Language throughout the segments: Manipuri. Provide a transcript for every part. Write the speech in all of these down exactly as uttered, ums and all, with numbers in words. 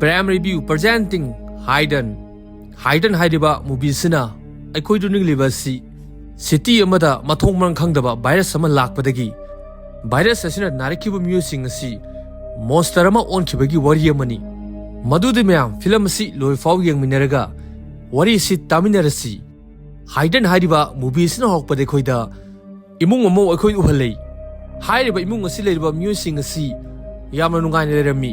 Prime Review presenting Hidden. Hidden ꯍꯥꯏꯔꯤꯕ movie ꯑꯁꯤꯅ ꯑꯩꯈꯣꯏꯗ ꯎꯠꯅꯤꯡꯂꯤꯕ ꯑꯁꯤ city ꯑꯃꯗ ꯃꯊꯣꯡ ꯃꯔꯝ ꯈꯪꯗꯕ virus ꯑꯃ ꯂꯥꯛꯄꯗꯒꯤ virus ꯑꯁꯤꯅ ꯅꯥꯔꯛꯈꯤꯕ ꯃꯤꯑꯣꯏꯁꯤꯡ ꯑꯁꯤ monster ꯑꯃ ꯑꯣꯟꯈꯤꯕꯒꯤ ꯋꯥꯔꯤ ꯑꯃꯅꯤ꯫ ꯃꯗꯨꯗꯤ ꯃꯌꯥꯝ film ꯑꯁꯤ ꯂꯣꯏ ꯐꯥꯎ ꯌꯦꯡꯃꯤꯟꯅꯔꯒ ꯋꯥꯔꯤ ꯑꯁꯤ ꯇꯥꯃꯤꯟꯅꯔꯁꯤ꯫ Hidden ꯍꯥꯏꯔꯤꯕ movie ꯑꯁꯤꯅ ꯍꯧꯔꯛꯄꯗ ꯑꯩꯈꯣꯏꯗ ꯏꯃꯨꯡ ꯑꯃ ꯑꯩꯈꯣꯏ ꯎꯍꯜꯂꯤ꯫ ꯍꯥꯏꯔꯤꯕ ꯏꯃꯨꯡ ꯑꯁꯤ ꯂꯩꯔꯤꯕ ꯃꯤꯑꯣꯏꯁꯤꯡ ꯑꯁꯤ ꯌꯥꯝꯅ ꯅꯨꯡꯉꯥꯏꯅ ꯂꯩꯔꯝꯃꯤ꯫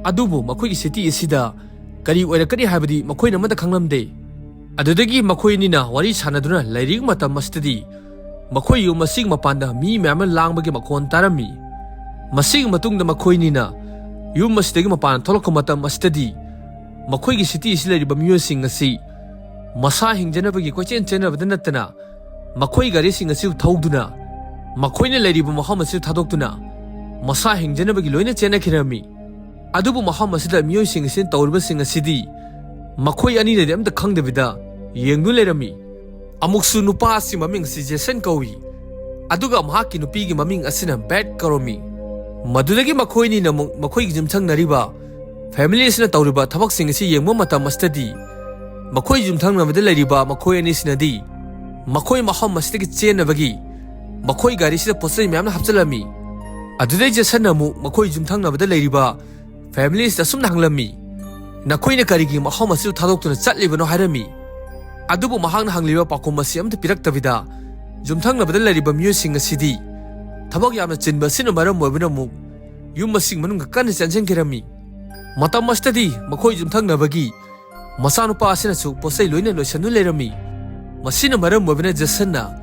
ꯑꯗꯨꯕꯨ ꯃꯈꯣꯏꯒꯤ city ꯑꯁꯤꯗ ꯀꯔꯤ ꯑꯣꯏꯔꯛꯀꯅꯤ ꯍꯥꯏꯕꯗꯤ ꯃꯈꯣꯏꯅ ꯑꯃꯠꯇ ꯈꯪꯂꯝꯗꯦ꯫ ꯑꯗꯨꯗꯒꯤ ꯃꯈꯣꯏ ꯑꯅꯤꯅ ꯋꯥꯔꯤ ꯁꯥꯟꯅꯗꯨꯅ ꯂꯩꯔꯤꯕ ꯃꯇꯝ ꯑꯁꯤꯗꯗꯤ ꯃꯈꯣꯏ ꯌꯨꯝ ꯑꯁꯤꯒꯤ ꯃꯄꯥꯟꯗ ꯃꯤ ꯃꯌꯥꯝ ꯑꯃ ꯂꯥꯡꯕꯒꯤ ꯃꯈꯣꯟ ꯇꯥꯔꯝꯃꯤ꯫ ꯃꯁꯤꯒꯤ ꯃꯇꯨꯡꯗ ꯃꯈꯣꯏ ꯑꯅꯤꯅ ꯌꯨꯝ ꯑꯁꯤꯗꯒꯤ ꯃꯄꯥꯟ ꯊꯣꯛꯂꯛꯄ ꯃꯇꯝ ꯑꯁꯤꯗꯗꯤ ꯃꯈꯣꯏꯒꯤ city ꯑꯁꯤ ꯂꯩꯔꯤꯕ ꯃꯤꯑꯣꯏꯁꯤꯡ ꯑꯁꯤ ꯃꯁꯥ ꯍꯤꯡꯖꯅꯕꯒꯤ ꯀꯣꯏꯆꯦꯟ ꯆꯦꯟꯅꯕꯗ ꯅꯠꯇꯅ ꯃꯈꯣꯏ ꯒꯥꯔꯤꯁꯤꯡ ꯑꯁꯤ ꯊꯧꯗꯨꯅ ꯃꯈꯣꯏꯅ ꯂꯩꯔꯤꯕ ꯃꯐꯝ ꯑꯁꯤ ꯊꯥꯗꯣꯛꯇꯨꯅ ꯃꯁꯥ ꯍꯤꯡꯖꯅꯕꯒꯤ ꯂꯣꯏꯅ ꯆꯦꯟꯅꯈꯤꯔꯝꯃꯤ꯫ ꯑꯗꯨꯕꯨ ꯃꯐꯝ ꯑꯁꯤꯗ ꯃꯤꯑꯣꯏꯁꯤꯡ ꯑꯁꯤꯅ ꯇꯧꯔꯤꯕꯁꯤꯡ ꯑꯁꯤꯗꯤ ꯃꯈꯣꯏ ꯑꯅꯤꯅꯗꯤ ꯑꯝꯇ ꯈꯪꯗꯕꯤꯗ ꯌꯦꯡꯗꯨꯅ ꯂꯩꯔꯝꯃꯤ꯫ ꯑꯃꯨꯛꯁꯨ ꯅꯨꯄꯥ ꯑꯁꯤ ꯃꯃꯤꯡ ꯑꯁꯤ ꯖꯦꯁꯟ ꯀꯧꯏ, ꯑꯗꯨꯒ ꯃꯍꯥꯛꯀꯤ ꯅꯨꯄꯤꯒꯤ ꯃꯃꯤꯡ ꯑꯁꯤꯅ ꯕꯦꯠ ꯀꯧꯔꯝꯃꯤ꯫ ꯃꯗꯨꯗꯒꯤ ꯃꯈꯣꯏ ꯑꯅꯤꯅ ꯑꯃꯨꯛ ꯃꯈꯣꯏꯒꯤ ꯌꯨꯝꯊꯪꯅꯔꯤꯕ family ꯑꯁꯤꯅ ꯇꯧꯔꯤꯕ ꯊꯕꯛꯁꯤꯡ ꯑꯁꯤ ꯌꯦꯡꯕ ꯃꯇꯝ ꯑꯁꯤꯗꯗꯤ ꯃꯈꯣꯏ ꯌꯨꯝꯊꯪꯅꯕꯗ ꯂꯩꯔꯤꯕ ꯃꯈꯣꯏ ꯑꯅꯤꯁꯤꯅꯗꯤ ꯃꯈꯣꯏ ꯃꯐꯝ ꯑꯁꯤꯗꯒꯤ ꯆꯦꯟꯅꯕꯒꯤ ꯃꯈꯣꯏ ꯒꯥꯔꯤꯁꯤꯗ ꯄꯣꯠꯆꯩ ꯃꯌꯥꯝꯅ ꯍꯥꯞꯆꯤꯜꯂꯝꯃꯤ꯫ ꯑꯗꯨꯗꯩ ꯖꯦꯁꯟꯅ ꯑꯃꯨꯛ ꯃꯈꯣꯏ ꯌꯨꯝꯊꯪꯅꯕꯗ ꯂꯩꯔꯤꯕ family ꯑꯁꯤꯗ ꯑꯁꯨꯝꯅ ꯍꯪꯂꯝꯃꯤ, "ꯅꯈꯣꯏꯅ ꯀꯔꯤꯒꯤ ꯃꯐꯝ ꯑꯁꯤꯕꯨ ꯊꯥꯗꯣꯛꯇꯨꯅ ꯆꯠꯂꯤꯕꯅꯣ?" ꯍꯥꯏꯔꯝꯃꯤ꯫ ꯑꯗꯨꯕꯨ ꯃꯍꯥꯛꯅ ꯍꯪꯂꯤꯕ ꯄꯥꯎꯈꯨꯝ ꯑꯁꯤ ꯑꯃꯠꯇ ꯄꯤꯔꯛꯇꯕꯤꯗ ꯌꯨꯝꯊꯪꯅꯕꯗ ꯂꯩꯔꯤꯕ ꯃꯤꯑꯣꯏꯁꯤꯡ ꯑꯁꯤꯗꯤ ꯊꯕꯛ ꯌꯥꯝꯅ ꯆꯤꯟꯕ ꯑꯁꯤꯅ ꯃꯔꯝ ꯑꯣꯏꯕꯅ ꯑꯃꯨꯛ ꯌꯨꯝ ꯑꯁꯤꯒꯤ ꯃꯅꯨꯡꯗ ꯀꯟꯅ ꯆꯦꯟꯁꯤꯟꯈꯤꯔꯝꯃꯤ꯫ ꯃꯇꯝ ꯑꯁꯤꯗꯗꯤ ꯃꯈꯣꯏ ꯌꯨꯝꯊꯪꯅꯕꯒꯤ ꯃꯆꯥꯅꯨꯄꯥ ꯑꯁꯤꯅꯁꯨ ꯄꯣꯠꯆꯩ ꯂꯣꯏꯅ ꯂꯣꯏꯁꯟꯗꯨꯅ ꯂꯩꯔꯝꯃꯤ꯫ ꯃꯁꯤꯅ ꯃꯔꯝ ꯑꯣꯏꯕꯅ ꯖꯦꯁꯟꯅ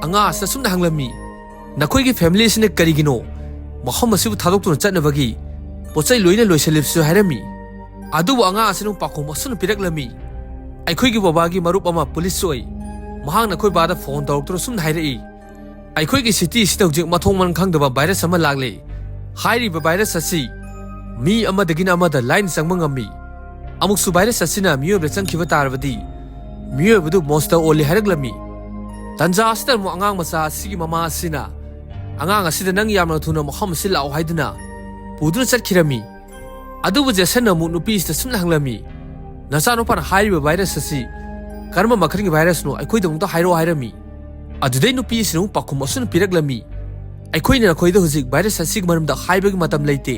ꯑꯉꯥꯡ ꯑꯁꯤꯗ ꯑꯁꯨꯝꯅ ꯍꯪꯂꯝꯃꯤ, "ꯅꯈꯣꯏꯒꯤ family ꯑꯁꯤꯅ ꯀꯔꯤꯒꯤꯅꯣ ꯃꯐꯝ ꯑꯁꯤꯕꯨ ꯊꯥꯗꯣꯛꯇꯨꯅ ꯆꯠꯅꯕꯒꯤ ꯄꯣꯠꯆꯩ ꯂꯣꯏꯅ ꯂꯣꯏꯁꯤꯜꯂꯤꯕꯁꯨ?" ꯍꯥꯏꯔꯝꯃꯤ꯫ ꯑꯗꯨꯕꯨ ꯑꯉꯥꯡ ꯑꯁꯤꯅ ꯄꯥꯎꯈꯨꯝ ꯑꯁꯨꯝꯅ ꯄꯤꯔꯛꯂꯝꯃꯤ, "ꯑꯩꯈꯣꯏꯒꯤ ꯕꯕꯥꯒꯤ ꯃꯔꯨꯞ ꯑꯃ police ꯑꯣꯏ, ꯃꯍꯥꯛꯅ ꯑꯩꯈꯣꯏ ꯕꯥꯗ phone ꯇꯧꯔꯛꯇꯨꯅ ꯑꯁꯨꯝꯅ ꯍꯥꯏꯔꯛꯏ, ꯑꯩꯈꯣꯏꯒꯤ city ꯑꯁꯤꯗ ꯍꯧꯖꯤꯛ ꯃꯊꯣꯡ ꯃꯔꯝ ꯈꯪꯗꯕ virus ꯑꯃ ꯂꯥꯛꯂꯦ꯫ ꯍꯥꯏꯔꯤꯕ virus ꯑꯁꯤ ꯃꯤ ꯑꯃꯗꯒꯤꯅ ꯑꯃꯗ ꯂꯥꯏꯅ ꯆꯪꯕ ꯉꯝꯃꯤ꯫ ꯑꯃꯨꯛꯁꯨ virus ꯑꯁꯤꯅ ꯃꯤꯑꯣꯏꯕꯗ ꯆꯪꯈꯤꯕ ꯇꯥꯔꯕꯗꯤ ꯃꯤꯑꯣꯏꯕꯗꯨ monster ꯑꯣꯜꯂꯤ" ꯍꯥꯏꯔꯛꯂꯝꯃꯤ꯫ ꯇꯟꯖꯥ ꯑꯁꯤꯗ ꯑꯃꯨꯛ ꯑꯉꯥꯡ ꯃꯆꯥ ꯑꯁꯤꯒꯤ ꯃꯃꯥ ꯑꯁꯤꯅ ꯑꯉꯥꯡ ꯑꯁꯤꯗ, "ꯅꯪ ꯌꯥꯝꯅ ꯊꯨꯅ ꯃꯐꯝ ꯑꯁꯤ ꯂꯥꯛꯑꯣ" ꯍꯥꯏꯗꯨꯅ ꯄꯨꯗꯨꯅ ꯆꯠꯈꯤꯔꯝꯃꯤ꯫ ꯑꯗꯨꯕꯨ ꯖꯦꯁꯟꯅ ꯑꯃꯨꯛ ꯅꯨꯄꯤꯁꯤꯗ ꯁꯨꯝꯅ ꯍꯪꯂꯝꯃꯤ, "ꯅꯆꯥꯅꯨꯄꯥꯅ ꯍꯥꯏꯔꯤꯕ ꯚꯥꯏꯔꯁ ꯑꯁꯤ ꯀꯔꯝꯕ ꯃꯈꯜꯒꯤ ꯚꯥꯏꯔꯁꯅꯣ, ꯑꯩꯈꯣꯏꯗꯃꯛꯇ ꯍꯥꯏꯔꯛꯑꯣ" ꯍꯥꯏꯔꯝꯃꯤ꯫ ꯑꯗꯨꯗꯩ ꯅꯨꯄꯤ ꯑꯁꯤꯅ ꯑꯃꯨꯛ ꯄꯥꯎꯈꯨꯝ ꯑꯁꯨꯝꯅ ꯄꯤꯔꯛꯂꯝꯃꯤ, "ꯑꯩꯈꯣꯏꯅ ꯅꯈꯣꯏꯗ ꯍꯧꯖꯤꯛ ꯚꯥꯏꯔꯁ ꯑꯁꯤꯒꯤ ꯃꯔꯝꯗ ꯍꯥꯏꯕꯒꯤ ꯃꯇꯝ ꯂꯩꯇꯦ꯫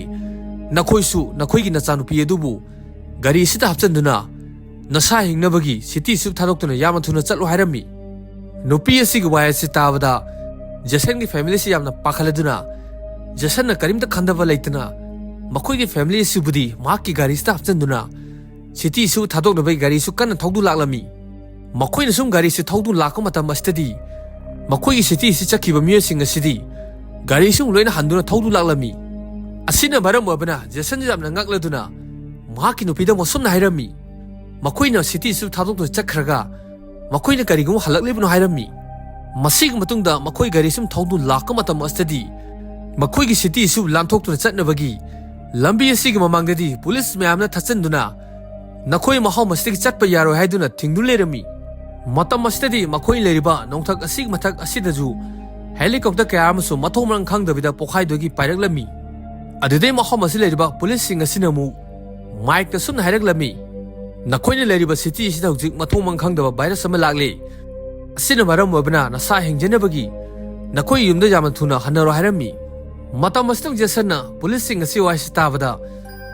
ꯅꯈꯣꯏꯁꯨ ꯅꯈꯣꯏꯒꯤ ꯅꯆꯥꯅꯨꯄꯤ ꯑꯗꯨꯕꯨ ꯒꯥꯔꯤ ꯑꯁꯤꯗ ꯍꯥꯞꯆꯤꯟꯗꯨꯅ ꯅꯁꯥ ꯍꯤꯡꯅꯕꯒꯤ ꯁꯤꯇꯤ ꯑꯁꯤꯕꯨ ꯊꯥꯗꯣꯛꯇꯨꯅ ꯌꯥꯝꯅ ꯊꯨꯅ ꯆꯠꯂꯨ" ꯍꯥꯏꯔꯝꯃꯤ꯫ ꯅꯨꯄꯤ ꯑꯁꯤꯒꯤ ꯋꯥꯍꯩ ꯑꯁꯤ ꯇꯥꯕꯗ ꯖꯦꯁꯟꯒꯤ ꯐꯦꯃꯤꯂꯤ ꯑꯁꯤ ꯌꯥꯝꯅ ꯄꯥꯈꯠꯂꯗꯨꯅ, ꯖꯦꯁꯟꯅ ꯀꯔꯤꯝꯇ ꯈꯟꯊꯕ ꯂꯩꯇꯅ ꯃꯈꯣꯏꯒꯤ ꯐꯦꯃꯤꯂꯤ ꯑꯁꯤꯕꯨꯗꯤ ꯃꯍꯥꯛꯀꯤ ꯒꯥꯔꯤ ꯑꯁꯤꯗ ꯍꯥꯞꯆꯤꯟꯗꯨꯅ ꯁꯤꯇꯤ ꯑꯁꯤꯕꯨ ꯊꯥꯗꯣꯛꯅꯕꯒꯤ ꯒꯥꯔꯤ ꯑꯁꯤ ꯀꯟꯅ ꯊꯧꯗꯨꯅ ꯂꯥꯛꯂꯝꯃꯤ꯫ ꯃꯈꯣꯏꯅ ꯁꯨꯝ ꯒꯥꯔꯤ ꯑꯁꯤ ꯊꯧꯗꯨꯅ ꯂꯥꯛꯄ ꯃꯇꯝ ꯑꯁꯤꯗꯗꯤ ꯃꯈꯣꯏꯒꯤ ꯁꯤꯇꯤ ꯑꯁꯤ ꯆꯠꯈꯤꯕ ꯃꯤꯑꯣꯏꯁꯤꯡ ꯑꯁꯤꯗꯤ ꯒꯥꯔꯤ ꯑꯁꯤ ꯑꯃꯨꯛ ꯂꯣꯏꯅ ꯍꯟꯗꯨꯅ ꯊꯧꯗꯨꯅ ꯂꯥꯛꯂꯝꯃꯤ꯫ ꯑꯁꯤꯅ ꯃꯔꯝ ꯑꯣꯏꯕꯅ ꯖꯦꯁꯟꯁꯨ ꯌꯥꯝꯅ ꯉꯛꯂꯗꯨꯅ ꯃꯍꯥꯛꯀꯤ ꯅꯨꯄꯤꯗ ꯑꯃꯨꯛ ꯑꯁꯨꯝꯅ ꯍꯥꯏꯔꯝꯃꯤ, "ꯃꯈꯣꯏꯅ ꯁꯤꯇꯤ ꯑꯁꯤ ꯊꯥꯗꯣꯛꯇꯨꯅ ꯆꯠꯈ꯭ꯔꯒ ꯃꯈꯣꯏꯅ ꯀꯔꯤꯒꯨꯝꯕ ꯍꯜꯂꯛꯂꯤꯕꯅꯣ" ꯍꯥꯏꯔꯝꯃꯤ꯫ ꯃꯁꯤꯒꯤ ꯃꯇꯨꯡꯗ ꯃꯈꯣꯏ ꯒꯥꯔꯤ ꯑꯁꯤ ꯊꯧꯗꯨꯅ ꯂꯥꯛꯄ ꯃꯇꯝ ꯑꯁꯤꯗꯗꯤ ꯃꯈꯣꯏꯒꯤ ꯁꯤꯇꯤ ꯑꯁꯤ ꯂꯥꯟꯊꯣꯛꯇꯨꯅ ꯆꯠꯅꯕꯒꯤ ꯂꯝꯕꯤ ꯑꯁꯤꯒꯤ ꯃꯃꯥꯡꯗꯗꯤ ꯄꯨꯂꯤꯁ ꯃꯌꯥꯝꯅ ꯊꯠꯆꯤꯟꯗꯨꯅ ꯅꯈꯣꯏ ꯃꯐꯝ ꯑꯁꯤꯗꯒꯤ ꯆꯠꯄ ꯌꯥꯔꯣꯏ ꯍꯥꯏꯗꯨꯅ ꯊꯤꯡꯗꯨꯅ ꯂꯩꯔꯝꯃꯤ꯫ ꯃꯇꯝ ꯑꯁꯤꯗꯗꯤ ꯃꯈꯣꯏ ꯂꯩꯔꯤꯕ ꯅꯣꯡꯊꯛ ꯑꯁꯤꯒꯤ ꯃꯊꯛ ꯑꯁꯤꯗꯁꯨ ꯍꯦꯂꯤꯀꯣꯞꯇꯔ ꯀꯌꯥ ꯑꯃꯁꯨ ꯃꯊꯣꯡ ꯃꯔꯝ ꯈꯪꯗꯕꯤꯗ ꯄꯣꯈꯥꯏꯗꯨꯒꯤ ꯄꯥꯏꯔꯛꯂꯝꯃꯤ꯫ ꯑꯗꯨꯗꯩ ꯃꯐꯝ ꯑꯁꯤ ꯂꯩꯔꯤꯕ ꯄꯨꯂꯤꯁꯁꯤꯡ ꯑꯁꯤꯅ ꯑꯃꯨꯛ ꯃꯥꯏꯛꯇ ꯁꯨꯝꯅ ꯍꯥꯏꯔꯛꯂꯝꯃꯤ, "ꯅꯈꯣꯏꯅ ꯂꯩꯔꯤꯕ ꯁꯤꯇꯤ ꯑꯁꯤꯗ ꯍꯧꯖꯤꯛ ꯃꯊꯣꯡ ꯃꯔꯝ ꯈꯪꯗꯕ ꯚꯥꯏꯔꯁ ꯑꯃ ꯂꯥꯛꯂꯦ꯫ ꯑꯁꯤꯅ ꯃꯔꯝ ꯑꯣꯏꯕꯅ ꯅꯁꯥ ꯍꯤꯡꯖꯅꯕꯒꯤ ꯅꯈꯣꯏ ꯌꯨꯝꯗ ꯌꯥꯝꯅ ꯊꯨꯅ ꯍꯟꯅꯔꯣ" ꯍꯥꯏꯔꯝꯃꯤ꯫ ꯃꯇꯝ ꯑꯁꯤꯗ ꯖꯦꯁꯟꯅ ꯄꯨꯂꯤꯁꯁꯤꯡ ꯑꯁꯤ ꯋꯥꯍꯩꯁꯤ ꯇꯥꯕꯗ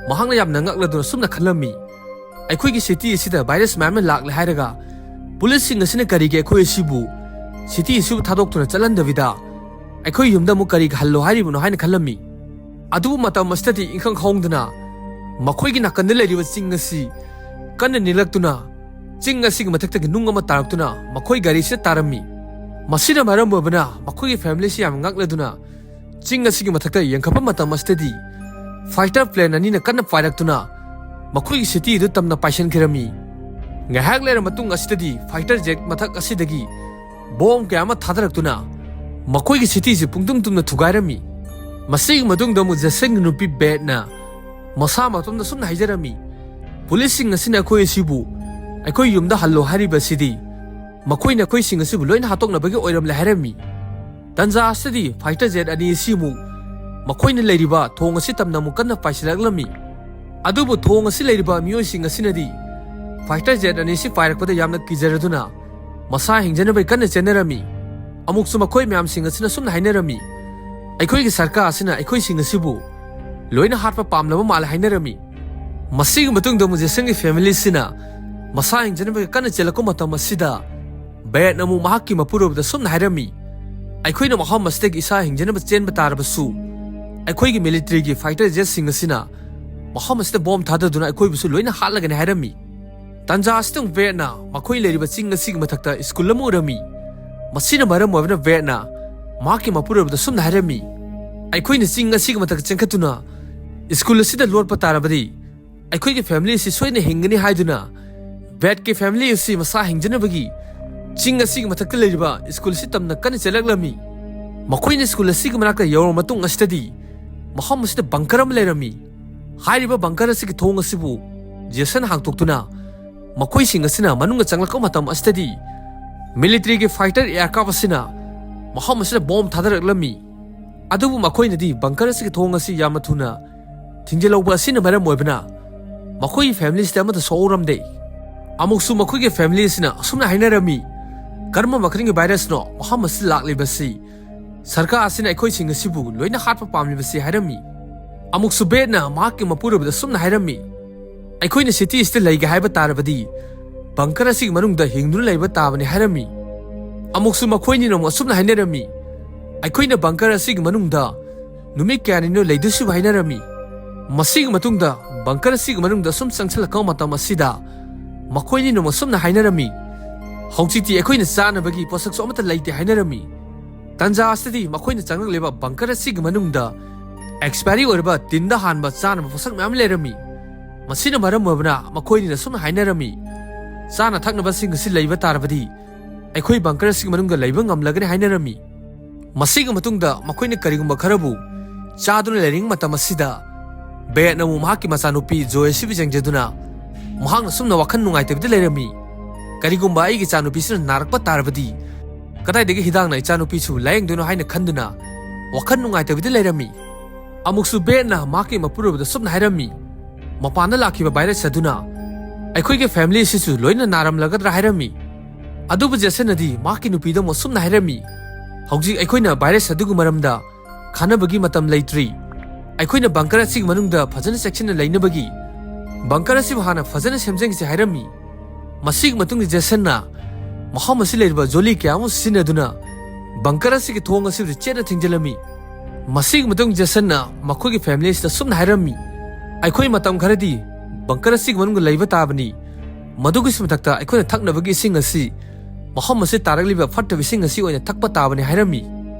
ꯃꯍꯥꯛꯅ ꯌꯥꯝꯅ ꯉꯛꯂꯗꯨꯅ ꯁꯨꯝꯅ ꯈꯜꯂꯝꯃꯤ, "ꯑꯩꯈꯣꯏꯒꯤ ꯁꯤꯇꯤ ꯑꯁꯤꯗ ꯚꯥꯏꯔꯁ ꯃꯌꯥꯝ ꯑꯃ ꯂꯥꯛꯂꯦ ꯍꯥꯏꯔꯒ ꯄꯨꯂꯤꯁꯁꯤꯡ ꯑꯁꯤꯅ ꯀꯔꯤꯒꯤ ꯑꯩꯈꯣꯏ ꯑꯁꯤꯕꯨ ꯁꯤꯇꯤ ꯑꯁꯤꯕꯨ ꯊꯥꯗꯣꯛꯇꯨꯅ ꯆꯠꯍꯟꯗꯕꯤꯗ ꯑꯩꯈꯣꯏ ꯌꯨꯝꯗ ꯑꯃꯨꯛ ꯀꯔꯤꯒꯤ ꯍꯜꯂꯣ ꯍꯥꯏꯔꯤꯕꯅꯣ?" ꯍꯥꯏꯅ ꯈꯜꯂꯝꯃꯤ꯫ ꯑꯗꯨꯕꯨ ꯃꯇꯝ ꯑꯁꯤꯗꯗꯤ ꯏꯪꯈꯪ ꯍꯧꯍꯣꯡꯗꯨꯅ ꯃꯈꯣꯏꯒꯤ ꯅꯥꯀꯟꯗ ꯂꯩꯔꯤꯕ ꯆꯤꯡ ꯑꯁꯤ ꯀꯟꯅ ꯅꯤꯜꯂꯛꯇꯨꯅ ꯆꯤꯡ ꯑꯁꯤꯒꯤ ꯃꯊꯛꯇꯒꯤ ꯅꯨꯡ ꯑꯃ ꯇꯥꯔꯛꯇꯨꯅ ꯃꯈꯣꯏ ꯒꯥꯔꯤꯁꯤꯗ ꯇꯥꯔꯝꯃꯤ꯫ ꯃꯁꯤꯅ ꯃꯔꯝ ꯑꯣꯏꯕꯅ ꯃꯈꯣꯏꯒꯤ ꯐꯦꯃꯤꯂꯤꯁꯤ ꯌꯥꯝ ꯉꯛꯂꯗꯨꯅ ꯆꯤꯡ ꯑꯁꯤꯒꯤ ꯃꯊꯛꯇ ꯌꯦꯡꯈꯠꯄ ꯃꯇꯝ ꯑꯁꯤꯗꯗꯤ ꯐꯥꯏꯇꯔ ꯄ꯭ꯂꯦꯟ ꯑꯅꯤꯅ ꯀꯟꯅ ꯄꯥꯏꯔꯛꯇꯨꯅ ꯃꯈꯣꯏꯒꯤ ꯁꯤꯇꯤ ꯑꯗꯨ ꯇꯝꯅ ꯄꯥꯏꯁꯤꯟꯈꯤꯔꯝꯃꯤ꯫ ꯉꯥꯏꯍꯥꯛ ꯂꯩꯔ ꯃꯇꯨꯡ ꯑꯁꯤꯗꯗꯤ ꯐꯥꯏꯇꯔ ꯖꯦꯠ ꯃꯊꯛ ꯑꯁꯤꯗꯒꯤ ꯕꯣꯝ ꯀꯌꯥ ꯑꯃ ꯊꯥꯗꯔꯛꯇꯨꯅ ꯃꯈꯣꯏꯒꯤ ꯁꯤꯇꯤꯁꯤ ꯄꯨꯡꯇꯨꯝ ꯇꯨꯝꯅ ꯊꯨꯒꯥꯏꯔꯝꯃꯤ꯫ ꯃꯁꯤꯒꯤ ꯃꯇꯨꯡꯗ ꯑꯃꯨꯛ ꯖꯦꯁꯟꯒꯤ ꯅꯨꯄꯤ ꯕꯦꯠꯅ ꯃꯁꯥ ꯃꯇꯣꯝꯗ ꯁꯨꯝꯅ ꯍꯥꯏꯖꯔꯝꯃꯤ, "ꯄꯨꯂꯤꯁꯁꯤꯡ ꯑꯁꯤꯅ ꯑꯩꯈꯣꯏ ꯑꯁꯤꯕꯨ ꯑꯩꯈꯣꯏ ꯌꯨꯝꯗ ꯍꯜꯂꯣ ꯍꯥꯏꯔꯤꯕ ꯑꯁꯤꯗꯤ ꯃꯈꯣꯏꯅ ꯑꯩꯈꯣꯏꯁꯤꯡ ꯑꯁꯤꯕꯨ ꯂꯣꯏꯅ ꯍꯥꯠꯇꯣꯛꯅꯕꯒꯤ ꯑꯣꯏꯔꯝꯂꯦ" ꯍꯥꯏꯔꯝꯃꯤ꯫ ꯇꯟꯖꯥ ꯑꯁꯤꯗꯗꯤ ꯐꯥꯏꯇꯔ ꯖꯦꯠ ꯑꯅꯤ ꯑꯁꯤ ꯑꯃꯨꯛ ꯃꯈꯣꯏꯅ ꯂꯩꯔꯤꯕ ꯊꯣꯡ ꯑꯁꯤ ꯇꯝꯅ ꯑꯃꯨꯛ ꯀꯟꯅ ꯄꯥꯏꯁꯤꯜꯂꯛꯂꯝꯃꯤ꯫ ꯑꯗꯨꯕꯨ ꯊꯣꯡ ꯑꯁꯤ ꯂꯩꯔꯤꯕ ꯃꯤꯑꯣꯏꯁꯤꯡ ꯑꯁꯤꯅꯗꯤ ꯐꯥꯏꯇꯔ ꯖꯦꯠ ꯑꯅꯤ ꯑꯁꯤ ꯄꯥꯏꯔꯛꯄꯗ ꯌꯥꯝꯅ ꯀꯤꯖꯔꯗꯨꯅ ꯃꯁꯥ ꯍꯤꯡꯖꯅꯕꯒꯤ ꯀꯟꯅ ꯆꯦꯟꯅꯔꯝꯃꯤ꯫ ꯑꯃꯨꯛꯁꯨ ꯃꯈꯣꯏ ꯃꯌꯥꯝꯁꯤꯡ ꯑꯁꯤꯅ ꯑꯁꯨꯝꯅ ꯍꯥꯏꯅꯔꯝꯃꯤ, "ꯑꯩꯈꯣꯏꯒꯤ ꯁꯔꯀꯥꯔ ꯑꯁꯤꯅ ꯑꯩꯈꯣꯏꯁꯤꯡ ꯑꯁꯤꯕꯨ ꯂꯣꯏꯅ ꯍꯥꯠꯄ ꯄꯥꯝꯂꯕ ꯃꯥꯜꯂꯦ" ꯍꯥꯏꯅꯔꯝꯃꯤ꯫ ꯃꯁꯤꯒꯤ ꯃꯇꯨꯡꯗ ꯃꯨꯖꯦꯁꯟꯒꯤ ꯐꯦꯃꯤꯂꯤ ꯑꯁꯤꯅ ꯃꯁꯥ ꯍꯤꯡꯖꯅꯕꯒꯤ ꯀꯟꯅ ꯆꯦꯜꯂꯛꯄ ꯃꯇꯝ ꯑꯁꯤꯗ ꯕꯦꯠꯅ ꯑꯃꯨꯛ ꯃꯍꯥꯛꯀꯤ ꯃꯄꯨꯔꯣꯏꯕꯗ ꯑꯁꯨꯝꯅ ꯍꯥꯏꯔꯝꯃꯤ, "ꯑꯩꯈꯣꯏꯅ ꯃꯐꯝ ꯑꯁꯤꯗꯒꯤ ꯏꯁꯥ ꯍꯤꯡꯖꯅꯕ ꯆꯦꯟꯕ ꯇꯥꯔꯕꯁꯨ ꯑꯩꯈꯣꯏꯒꯤ ꯃꯤꯂꯤꯇꯔꯤꯒꯤ ꯐꯥꯏꯇꯔ ꯖꯦꯠꯁꯤꯡ ꯑꯁꯤꯅ ꯃꯐꯝ ꯑꯁꯤꯗ ꯕꯣꯝ ꯊꯥꯗꯗꯨꯅ ꯑꯩꯈꯣꯏꯕꯨꯁꯨ ꯂꯣꯏꯅ ꯍꯥꯠꯂꯒꯅꯤ" ꯍꯥꯏꯔꯝꯃꯤ꯫ ꯇꯥꯟꯖꯥ ꯑꯁꯤꯗ ꯕꯦꯠꯅ ꯃꯈꯣꯏ ꯂꯩꯔꯤꯕ ꯆꯤꯡ ꯑꯁꯤꯒꯤ ꯃꯊꯛꯇ ꯁ꯭ꯀꯨꯜ ꯑꯃ ꯎꯔꯝꯃꯤ꯫ ꯃꯁꯤꯅ ꯃꯔꯝ ꯑꯣꯏꯗꯨꯅ ꯕꯦꯠꯅ ꯃꯍꯥꯛꯀꯤ ꯃꯄꯨꯔꯣꯏꯕꯗ ꯑꯁꯨꯝꯅ ꯍꯥꯏꯔꯝꯃꯤ, "ꯑꯩꯈꯣꯏꯅ ꯆꯤꯡ ꯑꯁꯤꯒꯤ ꯃꯊꯛꯇ ꯆꯦꯟꯈꯠꯇꯨꯅ ꯁ꯭ꯀꯨꯜ ꯑꯁꯤꯗ ꯂꯣꯠꯄ ꯇꯥꯔꯕꯗꯤ ꯑꯩꯈꯣꯏꯒꯤ ꯐꯦꯃꯤꯂꯤ ꯑꯁꯤ ꯁꯣꯏꯗꯅ ꯍꯤꯡꯒꯅꯤ" ꯍꯥꯏꯗꯨꯅ ꯕꯦꯠꯀꯤ ꯐꯦꯃꯤꯂꯤ ꯑꯁꯤ ꯃꯁꯥ ꯍꯤꯡꯖꯅꯕꯒꯤ ꯆꯤꯡ ꯑꯁꯤꯒꯤ ꯃꯊꯛꯇ ꯂꯩꯔꯤꯕ ꯁ꯭ꯀꯨꯜ ꯑꯁꯤ ꯇꯝꯅ ꯀꯟꯅ ꯆꯦꯜꯂꯛꯂꯝꯃꯤ꯫ ꯃꯈꯣꯏꯅ ꯁ꯭ꯀꯨꯜ ꯑꯁꯤꯒꯤ ꯃꯅꯥꯛꯇ ꯌꯧꯔꯕ ꯃꯇꯨꯡ ꯑꯁꯤꯗꯗꯤ ꯃꯐꯝ ꯑꯁꯤꯗ ꯕꯪꯀꯔ ꯑꯃ ꯂꯩꯔꯝꯃꯤ꯫ ꯍꯥꯏꯔꯤꯕ ꯕꯪꯀꯔ ꯑꯁꯤꯒꯤ ꯊꯣꯡ ꯑꯁꯤꯕꯨ ꯖꯦꯁꯟ ꯍꯥꯡꯇꯣꯛꯇꯨꯅ ꯃꯈꯣꯏꯁꯤꯡ ꯑꯁꯤꯅ ꯃꯅꯨꯡꯗ ꯆꯪꯂꯛꯄ ꯃꯇꯝ ꯑꯁꯤꯗꯗꯤ ꯃꯤꯂꯤꯇꯔꯤꯒꯤ ꯐꯥꯏꯇꯔ ꯑꯦꯌꯔꯀ꯭ꯔꯥꯐ ꯑꯁꯤꯅ ꯃꯐꯝ ꯑꯁꯤꯗ ꯕꯣꯝ ꯊꯥꯗꯔꯛꯂꯝꯃꯤ꯫ ꯑꯗꯨꯕꯨ ꯃꯈꯣꯏꯅꯗꯤ ꯕꯪꯀꯔ ꯑꯁꯤꯒꯤ ꯊꯣꯡ ꯑꯁꯤ ꯌꯥꯝꯅ ꯊꯨꯅ ꯊꯤꯡꯖꯤꯜꯍꯧꯕ ꯑꯁꯤꯅ ꯃꯔꯝ ꯑꯣꯏꯕꯅ ꯃꯈꯣꯏꯒꯤ ꯐꯦꯃꯤꯂꯤꯁꯤꯗ ꯑꯃꯠꯇ ꯁꯣꯛꯍꯧꯔꯝꯗꯦ꯫ ꯑꯃꯨꯛꯁꯨ ꯃꯈꯣꯏꯒꯤ ꯐꯦꯃꯤꯂꯤ ꯑꯁꯤꯅ ꯑꯁꯨꯝꯅ ꯍꯥꯏꯅꯔꯝꯃꯤ, "ꯀꯔꯝꯕ ꯃꯈꯜꯒꯤ ꯚꯥꯏꯔꯁꯅꯣ ꯃꯐꯝ ꯑꯁꯤꯗ ꯂꯥꯛꯂꯤꯕꯁꯤ? ꯁꯔꯀꯥꯔ ꯑꯁꯤꯅ ꯑꯩꯈꯣꯏꯁꯤꯡ ꯑꯁꯤꯕꯨ ꯂꯣꯏꯅ ꯍꯥꯠꯄ ꯄꯥꯝꯂꯤꯕꯁꯤ" ꯍꯥꯏꯔꯝꯃꯤ꯫ ꯑꯃꯨꯛꯁꯨ ꯕꯦꯠꯅ ꯃꯍꯥꯛꯀꯤ ꯃꯄꯨꯔꯣꯏꯕꯗ ꯑꯁꯨꯝꯅ ꯍꯥꯏꯔꯝꯃꯤ, "ꯑꯩꯈꯣꯏꯅ ꯁꯤꯇꯤ ꯑꯁꯤꯗ ꯂꯩꯒꯦ ꯍꯥꯏꯕ ꯇꯥꯔꯕꯗꯤ ꯕꯪꯀꯔ ꯑꯁꯤꯒꯤ ꯃꯅꯨꯡꯗ ꯍꯤꯡꯗꯨꯅ ꯂꯩꯕ ꯇꯥꯕꯅꯤ" ꯍꯥꯏꯔꯝꯃꯤ꯫ ꯑꯃꯨꯛꯁꯨ ꯃꯈꯣꯏꯅꯤꯅ ꯑꯃꯨꯛ ꯑꯁꯨꯝꯅ ꯍꯥꯏꯅꯔꯝꯃꯤ, "ꯑꯩꯈꯣꯏꯅ ꯕꯪꯀꯔ ꯑꯁꯤꯒꯤ ꯃꯅꯨꯡꯗ ꯅꯨꯃꯤꯠ ꯀꯌꯥꯅꯤꯅꯣ ꯂꯩꯗꯣꯏꯁꯤꯕꯨ" ꯍꯥꯏꯅꯔꯝꯃꯤ꯫ ꯃꯁꯤꯒꯤ ꯃꯇꯨꯡꯗ ꯕꯪꯀꯔ ꯑꯁꯤꯒꯤ ꯃꯅꯨꯡꯗ ꯁꯨꯝ ꯆꯪꯁꯤꯜꯂꯛꯄ ꯃꯇꯝ ꯑꯁꯤꯗ ꯃꯈꯣꯏꯅꯤꯅ ꯑꯃꯨꯛ ꯑꯁꯨꯝꯅ ꯍꯥꯏꯅꯔꯝꯃꯤ, "ꯍꯧꯖꯤꯛꯇꯤ ꯑꯩꯈꯣꯏꯅ ꯆꯥꯅꯕꯒꯤ ꯄꯣꯠꯁꯛꯁꯨ ꯑꯃꯠꯇ ꯂꯩꯇꯦ" ꯍꯥꯏꯅꯔꯝꯃꯤ꯫ ꯇꯥꯟꯖꯥ ꯑꯁꯤꯗꯗꯤ ꯃꯈꯣꯏꯅ ꯆꯪꯂꯛꯂꯤꯕ ꯕꯪꯀꯔ ꯑꯁꯤꯒꯤ ꯃꯅꯨꯡꯗ ꯑꯦꯛꯁꯄꯥꯏꯔꯤ ꯑꯣꯏꯔꯕ ꯇꯤꯟꯗ ꯍꯥꯟꯕ ꯆꯥꯅꯕ ꯄꯣꯠꯁꯛ ꯃꯌꯥꯝ ꯂꯩꯔꯝꯃꯤ꯫ ꯃꯁꯤꯅ ꯃꯔꯝ ꯑꯣꯏꯕꯅ ꯃꯈꯣꯏꯅꯤꯅ ꯑꯁꯨꯝꯅ ꯍꯥꯏꯅꯔꯝꯃꯤ, "ꯆꯥꯅ ꯊꯛꯅꯕꯁꯤꯡ ꯑꯁꯤ ꯂꯩꯕ ꯇꯥꯔꯕꯗꯤ ꯑꯩꯈꯣꯏ ꯕꯪꯀꯔ ꯑꯁꯤꯒꯤ ꯃꯅꯨꯡꯗ ꯂꯩꯕ ꯉꯝꯂꯒꯅꯤ" ꯍꯥꯏꯅꯔꯝꯃꯤ꯫ ꯃꯁꯤꯒꯤ ꯃꯇꯨꯡꯗ ꯃꯈꯣꯏꯅ ꯀꯔꯤꯒꯨꯝꯕ ꯈꯔꯕꯨ ꯆꯥꯗꯨꯅ ꯂꯩꯔꯤꯉꯩ ꯃꯇꯝ ꯑꯁꯤꯗ ꯕꯦꯠꯅ ꯑꯃꯨꯛ ꯃꯍꯥꯛꯀꯤ ꯃꯆꯥꯅꯨꯄꯤ ꯖꯣꯏ ꯑꯁꯤꯕꯨ ꯌꯦꯡꯖꯗꯨꯅ ꯃꯍꯥꯛꯅ ꯁꯨꯝꯅ ꯋꯥꯈꯜ ꯅꯨꯡꯉꯥꯏꯇꯕꯤꯗ ꯂꯩꯔꯝꯃꯤ꯫ "ꯀꯔꯤꯒꯨꯝꯕ ꯑꯩꯒꯤ ꯏꯆꯥꯅꯨꯄꯤꯁꯤꯅ ꯅꯥꯔꯛꯄ ꯇꯥꯔꯕꯗꯤ ꯀꯗꯥꯏꯗꯒꯤ ꯍꯤꯗꯥꯛꯅ ꯏꯆꯥꯅꯨꯄꯤꯁꯨ ꯂꯥꯌꯦꯡꯗꯣꯏꯅꯣ?" ꯍꯥꯏꯅ ꯈꯟꯗꯨꯅ ꯋꯥꯈꯜ ꯅꯨꯡꯉꯥꯏꯇꯕꯤꯗ ꯂꯩꯔꯝꯃꯤ꯫ ꯑꯃꯨꯛꯁꯨ ꯕꯦꯠꯅ ꯃꯍꯥꯛꯀꯤ ꯃꯄꯨꯔꯣꯏꯕꯗ ꯁꯨꯝꯅ ꯍꯥꯏꯔꯝꯃꯤ, ꯃꯄꯥꯟꯗ ꯂꯥꯛꯈꯤꯕ ꯚꯥꯏꯔꯁ ꯑꯗꯨꯅ ꯑꯩꯈꯣꯏꯒꯤ ꯐꯦꯃꯤꯂꯤ ꯑꯁꯤꯁꯨ ꯂꯣꯏꯅ ꯅꯥꯔꯝꯂꯒꯗ꯭ꯔꯥ ꯍꯥꯏꯔꯝꯃꯤ꯫ ꯑꯗꯨꯕꯨ ꯖꯦꯁꯟꯅꯗꯤ ꯃꯍꯥꯛꯀꯤ ꯅꯨꯄꯤꯗ ꯑꯃꯨꯛ ꯑꯁꯨꯝꯅ ꯍꯥꯏꯔꯝꯃꯤ, "ꯍꯧꯖꯤꯛ ꯑꯩꯈꯣꯏꯅ ꯚꯥꯏꯔꯁ ꯑꯗꯨꯒꯤ ꯃꯔꯝꯗ ꯈꯟꯅꯕꯒꯤ ꯃꯇꯝ ꯂꯩꯇ꯭ꯔꯤ꯫ ꯑꯩꯈꯣꯏꯅ ꯕꯪꯀꯔ ꯑꯁꯤꯒꯤ ꯃꯅꯨꯡꯗ ꯐꯖꯅ ꯆꯦꯛꯁꯤꯟꯅ ꯂꯩꯅꯕꯒꯤ ꯕꯪꯀꯔ ꯑꯁꯤꯕꯨ ꯍꯥꯟꯅ ꯐꯖꯅ ꯁꯦꯝꯖꯤꯟꯈꯤꯁꯤ" ꯍꯥꯏꯔꯝꯃꯤ꯫ ꯃꯁꯤꯒꯤ ꯃꯇꯨꯡꯗ ꯖꯦꯁꯟꯅ ꯃꯐꯝ ꯑꯁꯤ ꯂꯩꯔꯤꯕ ꯖꯣꯂꯤ ꯀꯌꯥ ꯑꯃ ꯁꯤꯖꯤꯟꯅꯗꯨꯅ ꯕꯪꯀꯔ ꯑꯁꯤꯒꯤ ꯊꯣꯡ ꯑꯁꯤꯕꯨ ꯆꯦꯠꯅ ꯊꯤꯡꯖꯤꯜꯂꯝꯃꯤ꯫ ꯃꯁꯤꯒꯤ ꯃꯇꯨꯡ ꯖꯦꯁꯟꯅ ꯃꯈꯣꯏꯒꯤ ꯐꯦꯃꯤꯂꯤ ꯑꯁꯤꯗ ꯑꯁꯨꯝꯅ ꯍꯥꯏꯔꯝꯃꯤ, "ꯑꯩꯈꯣꯏ ꯃꯇꯝ ꯈꯔꯗꯤ ꯕꯪꯀꯔ ꯑꯁꯤꯒꯤ ꯃꯅꯨꯡꯗ ꯂꯩꯕ ꯇꯥꯕꯅꯤ꯫ ꯃꯗꯨꯒꯤꯁꯨ ꯃꯊꯛꯇ ꯑꯩꯈꯣꯏꯅ ꯊꯛꯅꯕꯒꯤ ꯏꯁꯤꯡ ꯑꯁꯤ ꯃꯐꯝ ꯑꯁꯤ ꯇꯥꯔꯛꯂꯤꯕ ꯐꯠꯇꯕ ꯏꯁꯤꯡ ꯑꯁꯤ ꯑꯣꯏꯅ ꯊꯛꯄ ꯇꯥꯕꯅꯤ" ꯍꯥꯏꯔꯝꯃꯤ꯫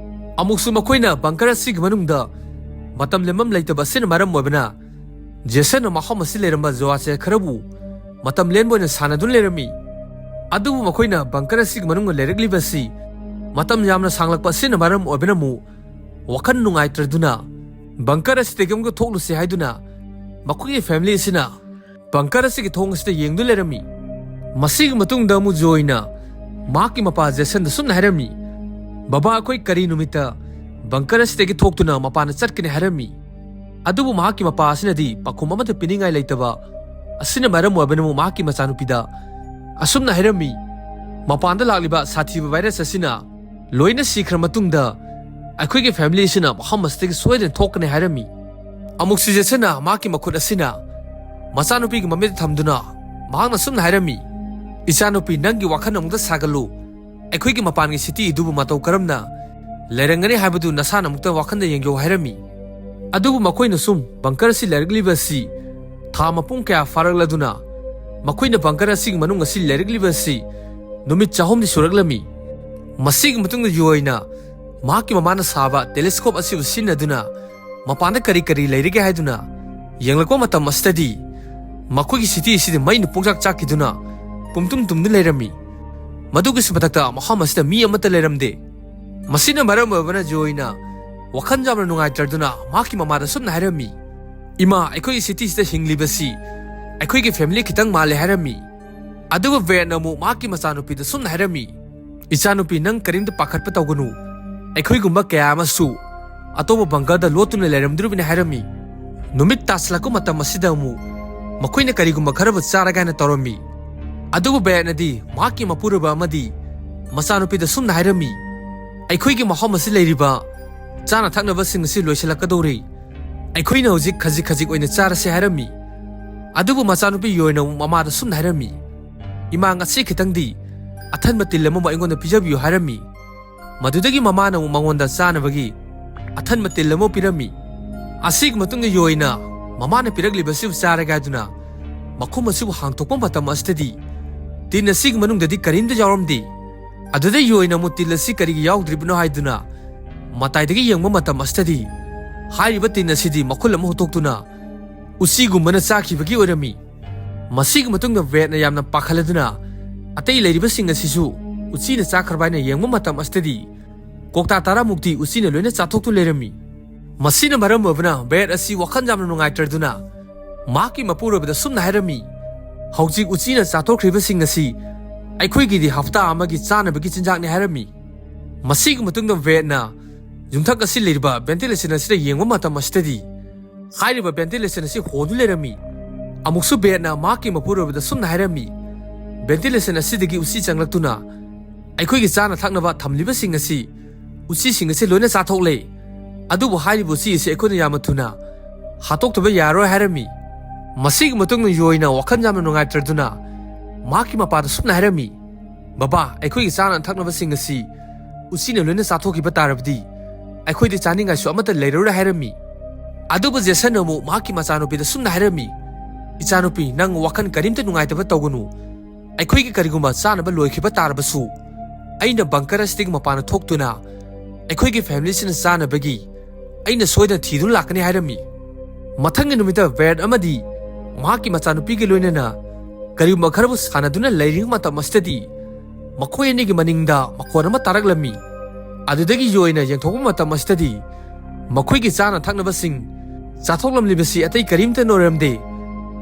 ꯑꯃꯨꯛꯁꯨ ꯃꯈꯣꯏꯅ ꯕꯪꯀꯔ ꯑꯁꯤꯒꯤ ꯃꯅꯨꯡꯗ ꯃꯇꯝ ꯂꯦꯟꯐꯝ ꯂꯩꯇꯕ ꯑꯁꯤꯅ ꯃꯔꯝ ꯑꯣꯏꯕꯅ ꯖꯦꯁꯟꯅ ꯃꯐꯝ ꯑꯁꯤ ꯂꯩꯔꯝꯕ ꯖꯨꯋꯥꯁꯦ ꯈꯔꯕꯨ ꯃꯇꯝ ꯂꯦꯟꯕ ꯑꯣꯏꯅ ꯁꯥꯟꯅꯗꯨꯅ ꯂꯩꯔꯝꯃꯤ꯫ ꯑꯗꯨꯕꯨ ꯃꯈꯣꯏꯅ ꯕꯪꯀꯔ ꯑꯁꯤꯒꯤ ꯃꯅꯨꯡꯗ ꯂꯩꯔꯛꯂꯤꯕ ꯑꯁꯤ ꯃꯇꯝ ꯌꯥꯝꯅ ꯁꯥꯡꯂꯛꯄ ꯑꯁꯤꯅ ꯃꯔꯝ ꯑꯣꯏꯕꯅ ꯑꯃꯨꯛ ꯋꯥꯈꯜ ꯅꯨꯡꯉꯥꯏꯇ꯭ꯔꯗꯨꯅ ꯕꯪꯀꯔ ꯑꯁꯤꯗꯒꯤ ꯑꯃꯨꯛꯀ ꯊꯣꯛꯂꯨꯁꯤ ꯍꯥꯏꯗꯨꯅ ꯃꯈꯣꯏꯒꯤ ꯐꯦꯃꯤꯂꯤ ꯑꯁꯤꯅ ꯕꯪꯀꯔ ꯑꯁꯤꯒꯤ ꯊꯣꯡ ꯑꯁꯤꯗ ꯌꯦꯡꯗꯨꯅ ꯂꯩꯔꯝꯃꯤ꯫ ꯃꯁꯤꯒꯤ ꯃꯇꯨꯡꯗ ꯑꯃꯨꯛ ꯖꯣꯏꯅ ꯃꯍꯥꯛꯀꯤ ꯃꯄꯥ ꯖꯦꯁꯟꯗ ꯁꯨꯝꯅ ꯍꯥꯏꯔꯝꯃꯤ, "ꯕꯕꯥ, ꯑꯩꯈꯣꯏ ꯀꯔꯤ ꯅꯨꯃꯤꯠꯇ ꯕꯪꯀꯔ ꯑꯁꯤꯗꯒꯤ ꯊꯣꯛꯇꯨꯅ ꯃꯄꯥꯟꯗ ꯆꯠꯀꯅꯤ?" ꯍꯥꯏꯔꯝꯃꯤ꯫ ꯑꯗꯨꯕꯨ ꯃꯍꯥꯛꯀꯤ ꯃꯄꯥ ꯑꯁꯤꯅꯗꯤ ꯄꯥꯎꯈꯨꯝ ꯑꯃꯠꯇ ꯄꯤꯅꯤꯡꯉꯥꯏ ꯂꯩꯇꯕ ꯑꯁꯤꯅ ꯃꯔꯝ ꯑꯣꯏꯕꯅ ꯑꯃꯨꯛ ꯃꯍꯥꯛꯀꯤ ꯃꯆꯥꯅꯨꯄꯤꯗ ꯑꯁꯨꯝꯅ ꯍꯥꯏꯔꯝꯃꯤ, "ꯃꯄꯥꯟꯗ ꯂꯥꯛꯂꯤꯕ ꯁꯥꯊꯤꯕ ꯚꯥꯏꯔꯁ ꯑꯁꯤꯅ ꯂꯣꯏꯅ ꯁꯤꯈ꯭ꯔ ꯃꯇꯨꯡꯗ ꯑꯩꯈꯣꯏꯒꯤ ꯐꯦꯃꯤꯂꯤ ꯑꯁꯤꯅ ꯃꯐꯝ ꯑꯁꯤꯗꯒꯤ ꯁꯣꯏꯗꯅ ꯊꯣꯛꯀꯅꯤ" ꯍꯥꯏꯔꯝꯃꯤ꯫ ꯑꯃꯨꯛꯁꯨ ꯖꯦꯁꯟꯅ ꯃꯍꯥꯛꯀꯤ ꯃꯈꯨꯠ ꯑꯁꯤꯅ ꯃꯆꯥꯅꯨꯄꯤꯒꯤ ꯃꯃꯤꯠꯇ ꯊꯝꯗꯨꯅ ꯃꯍꯥꯛꯅ ꯁꯨꯝꯅ ꯍꯥꯏꯔꯝꯃꯤ, "ꯏꯆꯥꯅꯨꯄꯤ, ꯅꯪꯒꯤ ꯋꯥꯈꯜ ꯑꯃꯨꯛꯇ ꯁꯥꯒꯠꯂꯨ꯫ ꯑꯩꯈꯣꯏꯒꯤ ꯃꯄꯥꯟꯒꯤ ꯁꯤꯇꯤ ꯑꯗꯨꯕꯨ ꯃꯇꯧ ꯀꯔꯝꯅ ꯂꯩꯔꯝꯒꯅꯤ ꯍꯥꯏꯕꯗꯨ ꯅꯁꯥꯅ ꯑꯃꯨꯛꯇ ꯋꯥꯈꯜꯗ ꯌꯦꯡꯖꯧ" ꯍꯥꯏꯔꯝꯃꯤ꯫ ꯑꯗꯨꯕꯨ ꯃꯈꯣꯏꯅ ꯁꯨꯝ ꯕꯪꯀꯔ ꯑꯁꯤ ꯂꯩꯔꯛꯂꯤꯕ ꯑꯁꯤ ꯊꯥ ꯃꯄꯨꯡ ꯀꯌꯥ ꯐꯥꯔꯛꯂꯗꯨꯅ ꯃꯈꯣꯏꯅ ꯕꯪꯀꯔ ꯑꯁꯤꯒꯤ ꯃꯅꯨꯡ ꯑꯁꯤ ꯂꯩꯔꯛꯂꯤꯕ ꯑꯁꯤ ꯅꯨꯃꯤꯠ ꯆꯍꯨꯝꯗꯤ ꯁꯨꯔꯛꯂꯝꯃꯤ꯫ ꯃꯁꯤꯒꯤ ꯃꯇꯨꯡꯗ ꯌꯣꯏꯅ ꯃꯍꯥꯛꯀꯤ ꯃꯃꯥꯅ ꯁꯥꯕ ꯇꯦꯂꯦꯁꯀꯣꯞ ꯑꯁꯤꯕꯨ ꯁꯤꯖꯤꯟꯅꯗꯨꯅ ꯃꯄꯥꯟꯗ ꯀꯔꯤ ꯀꯔꯤ ꯂꯩꯔꯤꯒꯦ ꯍꯥꯏꯗꯨꯅ ꯌꯦꯡꯂꯛꯄ ꯃꯇꯝ ꯑꯁꯤꯗꯗꯤ ꯃꯈꯣꯏꯒꯤ ꯁꯤꯇꯤ ꯑꯁꯤꯗ ꯃꯩꯅ ꯄꯨꯡꯆꯥꯛ ꯆꯥꯛꯈꯤꯗꯨꯅ ꯄꯨꯝꯇꯨꯝ ꯇꯨꯝꯗꯨꯅ ꯂꯩꯔꯝꯃꯤ꯫ ꯃꯗꯨꯒꯤꯁꯨ ꯃꯊꯛꯇ ꯃꯐꯝ ꯑꯁꯤꯗ ꯃꯤ ꯑꯃꯠꯇ ꯂꯩꯔꯝꯗꯦ꯫ ꯃꯁꯤꯅ ꯃꯔꯝ ꯑꯣꯏꯕꯅ ꯖꯣꯏꯅ ꯋꯥꯈꯜ ꯌꯥꯝꯅ ꯅꯨꯡꯉꯥꯏꯇ꯭ꯔꯗꯨꯅ ꯃꯍꯥꯛꯀꯤ ꯃꯃꯥꯗ ꯁꯨꯝꯅ ꯍꯥꯏꯔꯝꯃꯤ, "ꯏꯃꯥ, ꯑꯩꯈꯣꯏꯒꯤ ꯁꯤꯇꯤꯁꯤꯗ ꯍꯤꯡꯂꯤꯕꯁꯤ ꯑꯩꯈꯣꯏꯒꯤ ꯐꯦꯃꯤꯂꯤ ꯈꯤꯇꯪ ꯃꯥꯜꯂꯦ" ꯍꯥꯏꯔꯝꯃꯤ꯫ ꯑꯗꯨꯕꯨ ꯕꯦꯟꯅ ꯑꯃꯨꯛ ꯃꯍꯥꯛꯀꯤ ꯃꯆꯥꯅꯨꯄꯤꯗ ꯁꯨꯝꯅ ꯍꯥꯏꯔꯝꯃꯤ, "ꯏꯆꯥꯅꯨꯄꯤ, ꯅꯪ ꯀꯔꯤꯝꯇ ꯄꯥꯈꯠꯄ ꯇꯧꯒꯅꯨ꯫ ꯑꯩꯈꯣꯏꯒꯨꯝꯕ ꯀꯌꯥ ꯑꯃꯁꯨ ꯑꯇꯣꯞꯄ ꯕꯪꯀꯔꯗ ꯂꯣꯠꯇꯨꯅ ꯂꯩꯔꯝꯗꯣꯔꯤꯕꯅꯤ" ꯍꯥꯏꯔꯝꯃꯤ꯫ ꯅꯨꯃꯤꯠ ꯇꯥꯁꯤꯜꯂꯛꯄ ꯃꯇꯝ ꯑꯁꯤꯗ ꯑꯃꯨꯛ ꯃꯈꯣꯏꯅ ꯀꯔꯤꯒꯨꯝꯕ ꯈꯔꯕꯨ ꯆꯥꯔꯒꯦ ꯍꯥꯏꯅ ꯇꯧꯔꯝꯃꯤ꯫ ꯑꯗꯨꯕꯨ ꯕꯦꯠꯅꯗꯤ ꯃꯍꯥꯛꯀꯤ ꯃꯄꯨꯔꯣꯏꯕ ꯑꯃꯗꯤ ꯃꯆꯥꯅꯨꯄꯤꯗ ꯁꯨꯝꯅ ꯍꯥꯏꯔꯝꯃꯤ, "ꯑꯩꯈꯣꯏꯒꯤ ꯃꯐꯝ ꯑꯁꯤ ꯂꯩꯔꯤꯕ ꯆꯥꯅ ꯊꯛꯅꯕꯁꯤꯡ ꯑꯁꯤ ꯂꯣꯏꯁꯤꯜꯂꯛꯀꯗꯧꯔꯦ꯫ ꯑꯩꯈꯣꯏꯅ ꯍꯧꯖꯤꯛ ꯈꯖꯤꯛ ꯈꯖꯤꯛ ꯑꯣꯏꯅ ꯆꯥꯔꯁꯦ" ꯍꯥꯏꯔꯝꯃꯤ꯫ ꯑꯗꯨꯕꯨ ꯃꯆꯥꯅꯨꯄꯤ ꯌꯣꯏꯅ ꯑꯃꯨꯛ ꯃꯃꯥꯗ ꯁꯨꯝꯅ ꯍꯥꯏꯔꯝꯃꯤ, "ꯏꯃꯥ, ꯉꯁꯤ ꯈꯤꯇꯪꯗꯤ ꯑꯊꯟꯕ ꯇꯤꯟ ꯑꯃꯕꯨ ꯑꯩꯉꯣꯟꯗ ꯄꯤꯖꯕꯤꯌꯨ" ꯍꯥꯏꯔꯝꯃꯤ꯫ ꯃꯗꯨꯗꯒꯤ ꯃꯃꯥꯅ ꯑꯃꯨꯛ ꯃꯉꯣꯟꯗ ꯆꯥꯅꯕꯒꯤ ꯑꯊꯟꯕ ꯇꯤꯟ ꯑꯃ ꯄꯤꯔꯝꯃꯤ꯫ ꯑꯁꯤꯒꯤ ꯃꯇꯨꯡꯗ ꯌꯣꯏꯅ ꯃꯃꯥꯅ ꯄꯤꯔꯛꯂꯤꯕꯁꯤꯕꯨ ꯆꯥꯔꯒꯦ ꯍꯥꯏꯗꯨꯅ ꯃꯈꯨꯝ ꯑꯁꯤꯕꯨ ꯍꯥꯡꯗꯣꯛꯄ ꯃꯇꯝ ꯑꯁꯤꯗꯗꯤ ꯇꯤꯟ ꯑꯁꯤꯒꯤ ꯃꯅꯨꯡꯗꯗꯤ ꯀꯔꯤꯝꯇ ꯌꯥꯎꯔꯝꯗꯦ꯫ ꯑꯗꯨꯗ ꯌꯣꯏꯅ ꯑꯃꯨꯛ ꯇꯤꯟ ꯑꯁꯤ ꯀꯔꯤꯒꯤ ꯌꯥꯎꯗ꯭ꯔꯤꯕꯅꯣ ꯍꯥꯏꯗꯨꯅ ꯃꯇꯥꯏꯗꯒꯤ ꯌꯦꯡꯕ ꯃꯇꯝ ꯑꯁꯤꯗꯗꯤ ꯍꯥꯏꯔꯤꯕ ꯇꯤꯟ ꯑꯁꯤꯗꯤ ꯃꯈꯨꯟ ꯑꯃ ꯍꯨꯠꯇꯣꯛꯇꯨꯅ ꯎꯆꯤꯒꯨꯝꯕꯅ ꯆꯥꯈꯤꯕꯒꯤ ꯑꯣꯏꯔꯝꯃꯤ꯫ ꯃꯁꯤꯒꯤ ꯃꯇꯨꯡꯗ ꯕꯦꯠꯅ ꯌꯥꯝꯅ ꯄꯥꯈꯠꯂꯗꯨꯅ ꯑꯇꯩ ꯂꯩꯔꯤꯕꯁꯤꯡ ꯑꯁꯤꯁꯨ ꯎꯆꯤꯅ ꯆꯥꯈ꯭ꯔꯕ ꯍꯥꯏꯅ ꯌꯦꯡꯕ ꯃꯇꯝ ꯑꯁꯤꯗꯗꯤ ꯀꯧꯇꯥ ꯇꯔꯥꯃꯨꯛꯇꯤ ꯎꯆꯤꯅ ꯂꯣꯏꯅ ꯆꯥꯊꯣꯛꯇꯨꯅ ꯂꯩꯔꯝꯃꯤ꯫ ꯃꯁꯤꯅ ꯃꯔꯝ ꯑꯣꯏꯕꯅ ꯕꯦꯠ ꯑꯁꯤ ꯋꯥꯈꯜ ꯌꯥꯝꯅ ꯅꯨꯡꯉꯥꯏꯇ꯭ꯔꯗꯨꯅ ꯃꯍꯥꯛꯀꯤ ꯃꯄꯨꯔꯣꯏꯕꯗ ꯁꯨꯝꯅ ꯍꯥꯏꯔꯝꯃꯤ, "ꯍꯧꯖꯤꯛ ꯎꯆꯤꯅ ꯆꯥꯊꯣꯛꯈ꯭ꯔꯤꯕꯁꯤꯡ ꯑꯁꯤ ꯑꯩꯈꯣꯏꯒꯤꯗꯤ ꯍꯞꯇꯥ ꯑꯃꯒꯤ ꯆꯥꯅꯕꯒꯤ ꯆꯤꯟꯖꯥꯛꯅꯤ" ꯍꯥꯏꯔꯝꯃꯤ꯫ ꯃꯁꯤꯒꯤ ꯃꯇꯨꯡꯗ ꯕꯦꯠꯅ ꯌꯨꯝꯊꯛ ꯑꯁꯤ ꯂꯩꯔꯤꯕ ꯚꯦꯟꯇꯤꯂꯦꯁꯟ ꯑꯁꯤꯗ ꯌꯦꯡꯕ ꯃꯇꯝ ꯑꯁꯤꯗꯗꯤ ꯍꯥꯏꯔꯤꯕ ꯚꯦꯟꯇꯤꯂꯦꯁꯟ ꯑꯁꯤ ꯍꯣꯗꯨꯅ ꯂꯩꯔꯝꯃꯤ꯫ ꯑꯃꯨꯛꯁꯨ ꯕꯦꯠꯅ ꯃꯍꯥꯛꯀꯤ ꯃꯄꯨꯔꯣꯏꯕꯗ ꯁꯨꯝꯅ ꯍꯥꯏꯔꯝꯃꯤ, "ꯚꯦꯟꯇꯤꯂꯦꯁꯟ ꯑꯁꯤꯗꯒꯤ ꯎꯆꯤ ꯆꯪꯂꯛꯇꯨꯅ ꯑꯩꯈꯣꯏꯒꯤ ꯆꯥꯅ ꯊꯛꯅꯕ ꯊꯝꯂꯤꯕꯁꯤꯡ ꯑꯁꯤ ꯎꯆꯤꯁꯤꯡ ꯑꯁꯤ ꯂꯣꯏꯅ ꯆꯥꯊꯣꯛꯂꯦ꯫ ꯑꯗꯨꯕꯨ ꯍꯥꯏꯔꯤꯕ ꯎꯆꯤ ꯑꯁꯤ ꯑꯩꯈꯣꯏꯅ ꯌꯥꯝꯅ ꯊꯨꯅ ꯍꯥꯠꯇꯣꯛꯇꯕ ꯌꯥꯔꯣꯏ" ꯍꯥꯏꯔꯝꯃꯤ꯫ ꯃꯁꯤꯒꯤ ꯃꯇꯨꯡꯗ ꯌꯣꯏꯅ ꯋꯥꯈꯜ ꯌꯥꯝꯅ ꯅꯨꯡꯉꯥꯏꯇ꯭ꯔꯗꯨꯅ ꯃꯍꯥꯛꯀꯤ ꯃꯄꯥꯗ ꯁꯨꯝꯅ ꯍꯥꯏꯔꯝꯃꯤ, "ꯕꯕꯥ, ꯑꯩꯈꯣꯏꯒꯤ ꯆꯥꯅ ꯊꯛꯅꯕꯁꯤꯡ ꯑꯁꯤ ꯎꯆꯤꯅ ꯂꯣꯏꯅ ꯆꯥꯊꯣꯛꯈꯤꯕ ꯇꯥꯔꯕꯗꯤ ꯑꯩꯈꯣꯏꯗꯤ ꯆꯥꯅꯤꯡꯉꯥꯏꯁꯨ ꯑꯃꯠꯇ ꯂꯩꯔꯔꯣꯏ" ꯍꯥꯏꯔꯝꯃꯤ꯫ ꯑꯗꯨꯕꯨ ꯖꯦꯁꯟꯅ ꯑꯃꯨꯛ ꯃꯍꯥꯛꯀꯤ ꯃꯆꯥꯅꯨꯄꯤꯗ ꯁꯨꯝꯅ ꯍꯥꯏꯔꯝꯃꯤ, "ꯏꯆꯥꯅꯨꯄꯤ, ꯅꯪ ꯋꯥꯈꯜ ꯀꯔꯤꯝꯇ ꯅꯨꯡꯉꯥꯏꯇꯕ ꯇꯧꯒꯅꯨ꯫ ꯑꯩꯈꯣꯏꯒꯤ ꯀꯔꯤꯒꯨꯝꯕ ꯆꯥꯅꯕ ꯂꯣꯏꯈꯤꯕ ꯇꯥꯔꯕꯁꯨ ꯑꯩꯅ ꯕꯪꯀꯔ ꯑꯁꯤꯗꯒꯤ ꯃꯄꯥꯟꯗ ꯊꯣꯛꯇꯨꯅ ꯑꯩꯈꯣꯏꯒꯤ ꯐꯦꯃꯤꯂꯤꯁꯤꯅ ꯆꯥꯅꯕꯒꯤ ꯑꯩꯅ ꯁꯣꯏꯗꯅ ꯊꯤꯗꯨꯅ ꯂꯥꯛꯀꯅꯤ" ꯍꯥꯏꯔꯝꯃꯤ꯫ ꯃꯊꯪꯒꯤ ꯅꯨꯃꯤꯠꯇ ꯕꯦꯠ ꯑꯃꯗꯤ ꯃꯍꯥꯛꯀꯤ ꯃꯆꯥꯅꯨꯄꯤꯒꯤ ꯂꯣꯏꯅꯅ ꯀꯔꯤꯒꯨꯝꯕ ꯈꯔꯕꯨ ꯁꯥꯟꯅꯗꯨꯅ ꯂꯩꯔꯤꯉꯩ ꯃꯇꯝ ꯑꯁꯤꯗꯗꯤ ꯃꯈꯣꯏ ꯑꯅꯤꯒꯤ ꯃꯅꯤꯡꯗ ꯃꯈꯣꯟ ꯑꯃ ꯇꯥꯔꯛꯂꯝꯃꯤ꯫ ꯑꯗꯨꯗꯒꯤ ꯌꯣꯏꯅ ꯌꯦꯡꯊꯣꯛꯄ ꯃꯇꯝ ꯑꯁꯤꯗꯗꯤ ꯃꯈꯣꯏꯒꯤ ꯆꯥꯅ ꯊꯛꯅꯕꯁꯤꯡ ꯆꯥꯊꯣꯛꯂꯝꯂꯤꯕꯁꯤ ꯑꯇꯩ ꯀꯔꯤꯝꯇ ꯑꯣꯏꯔꯝꯗꯦ,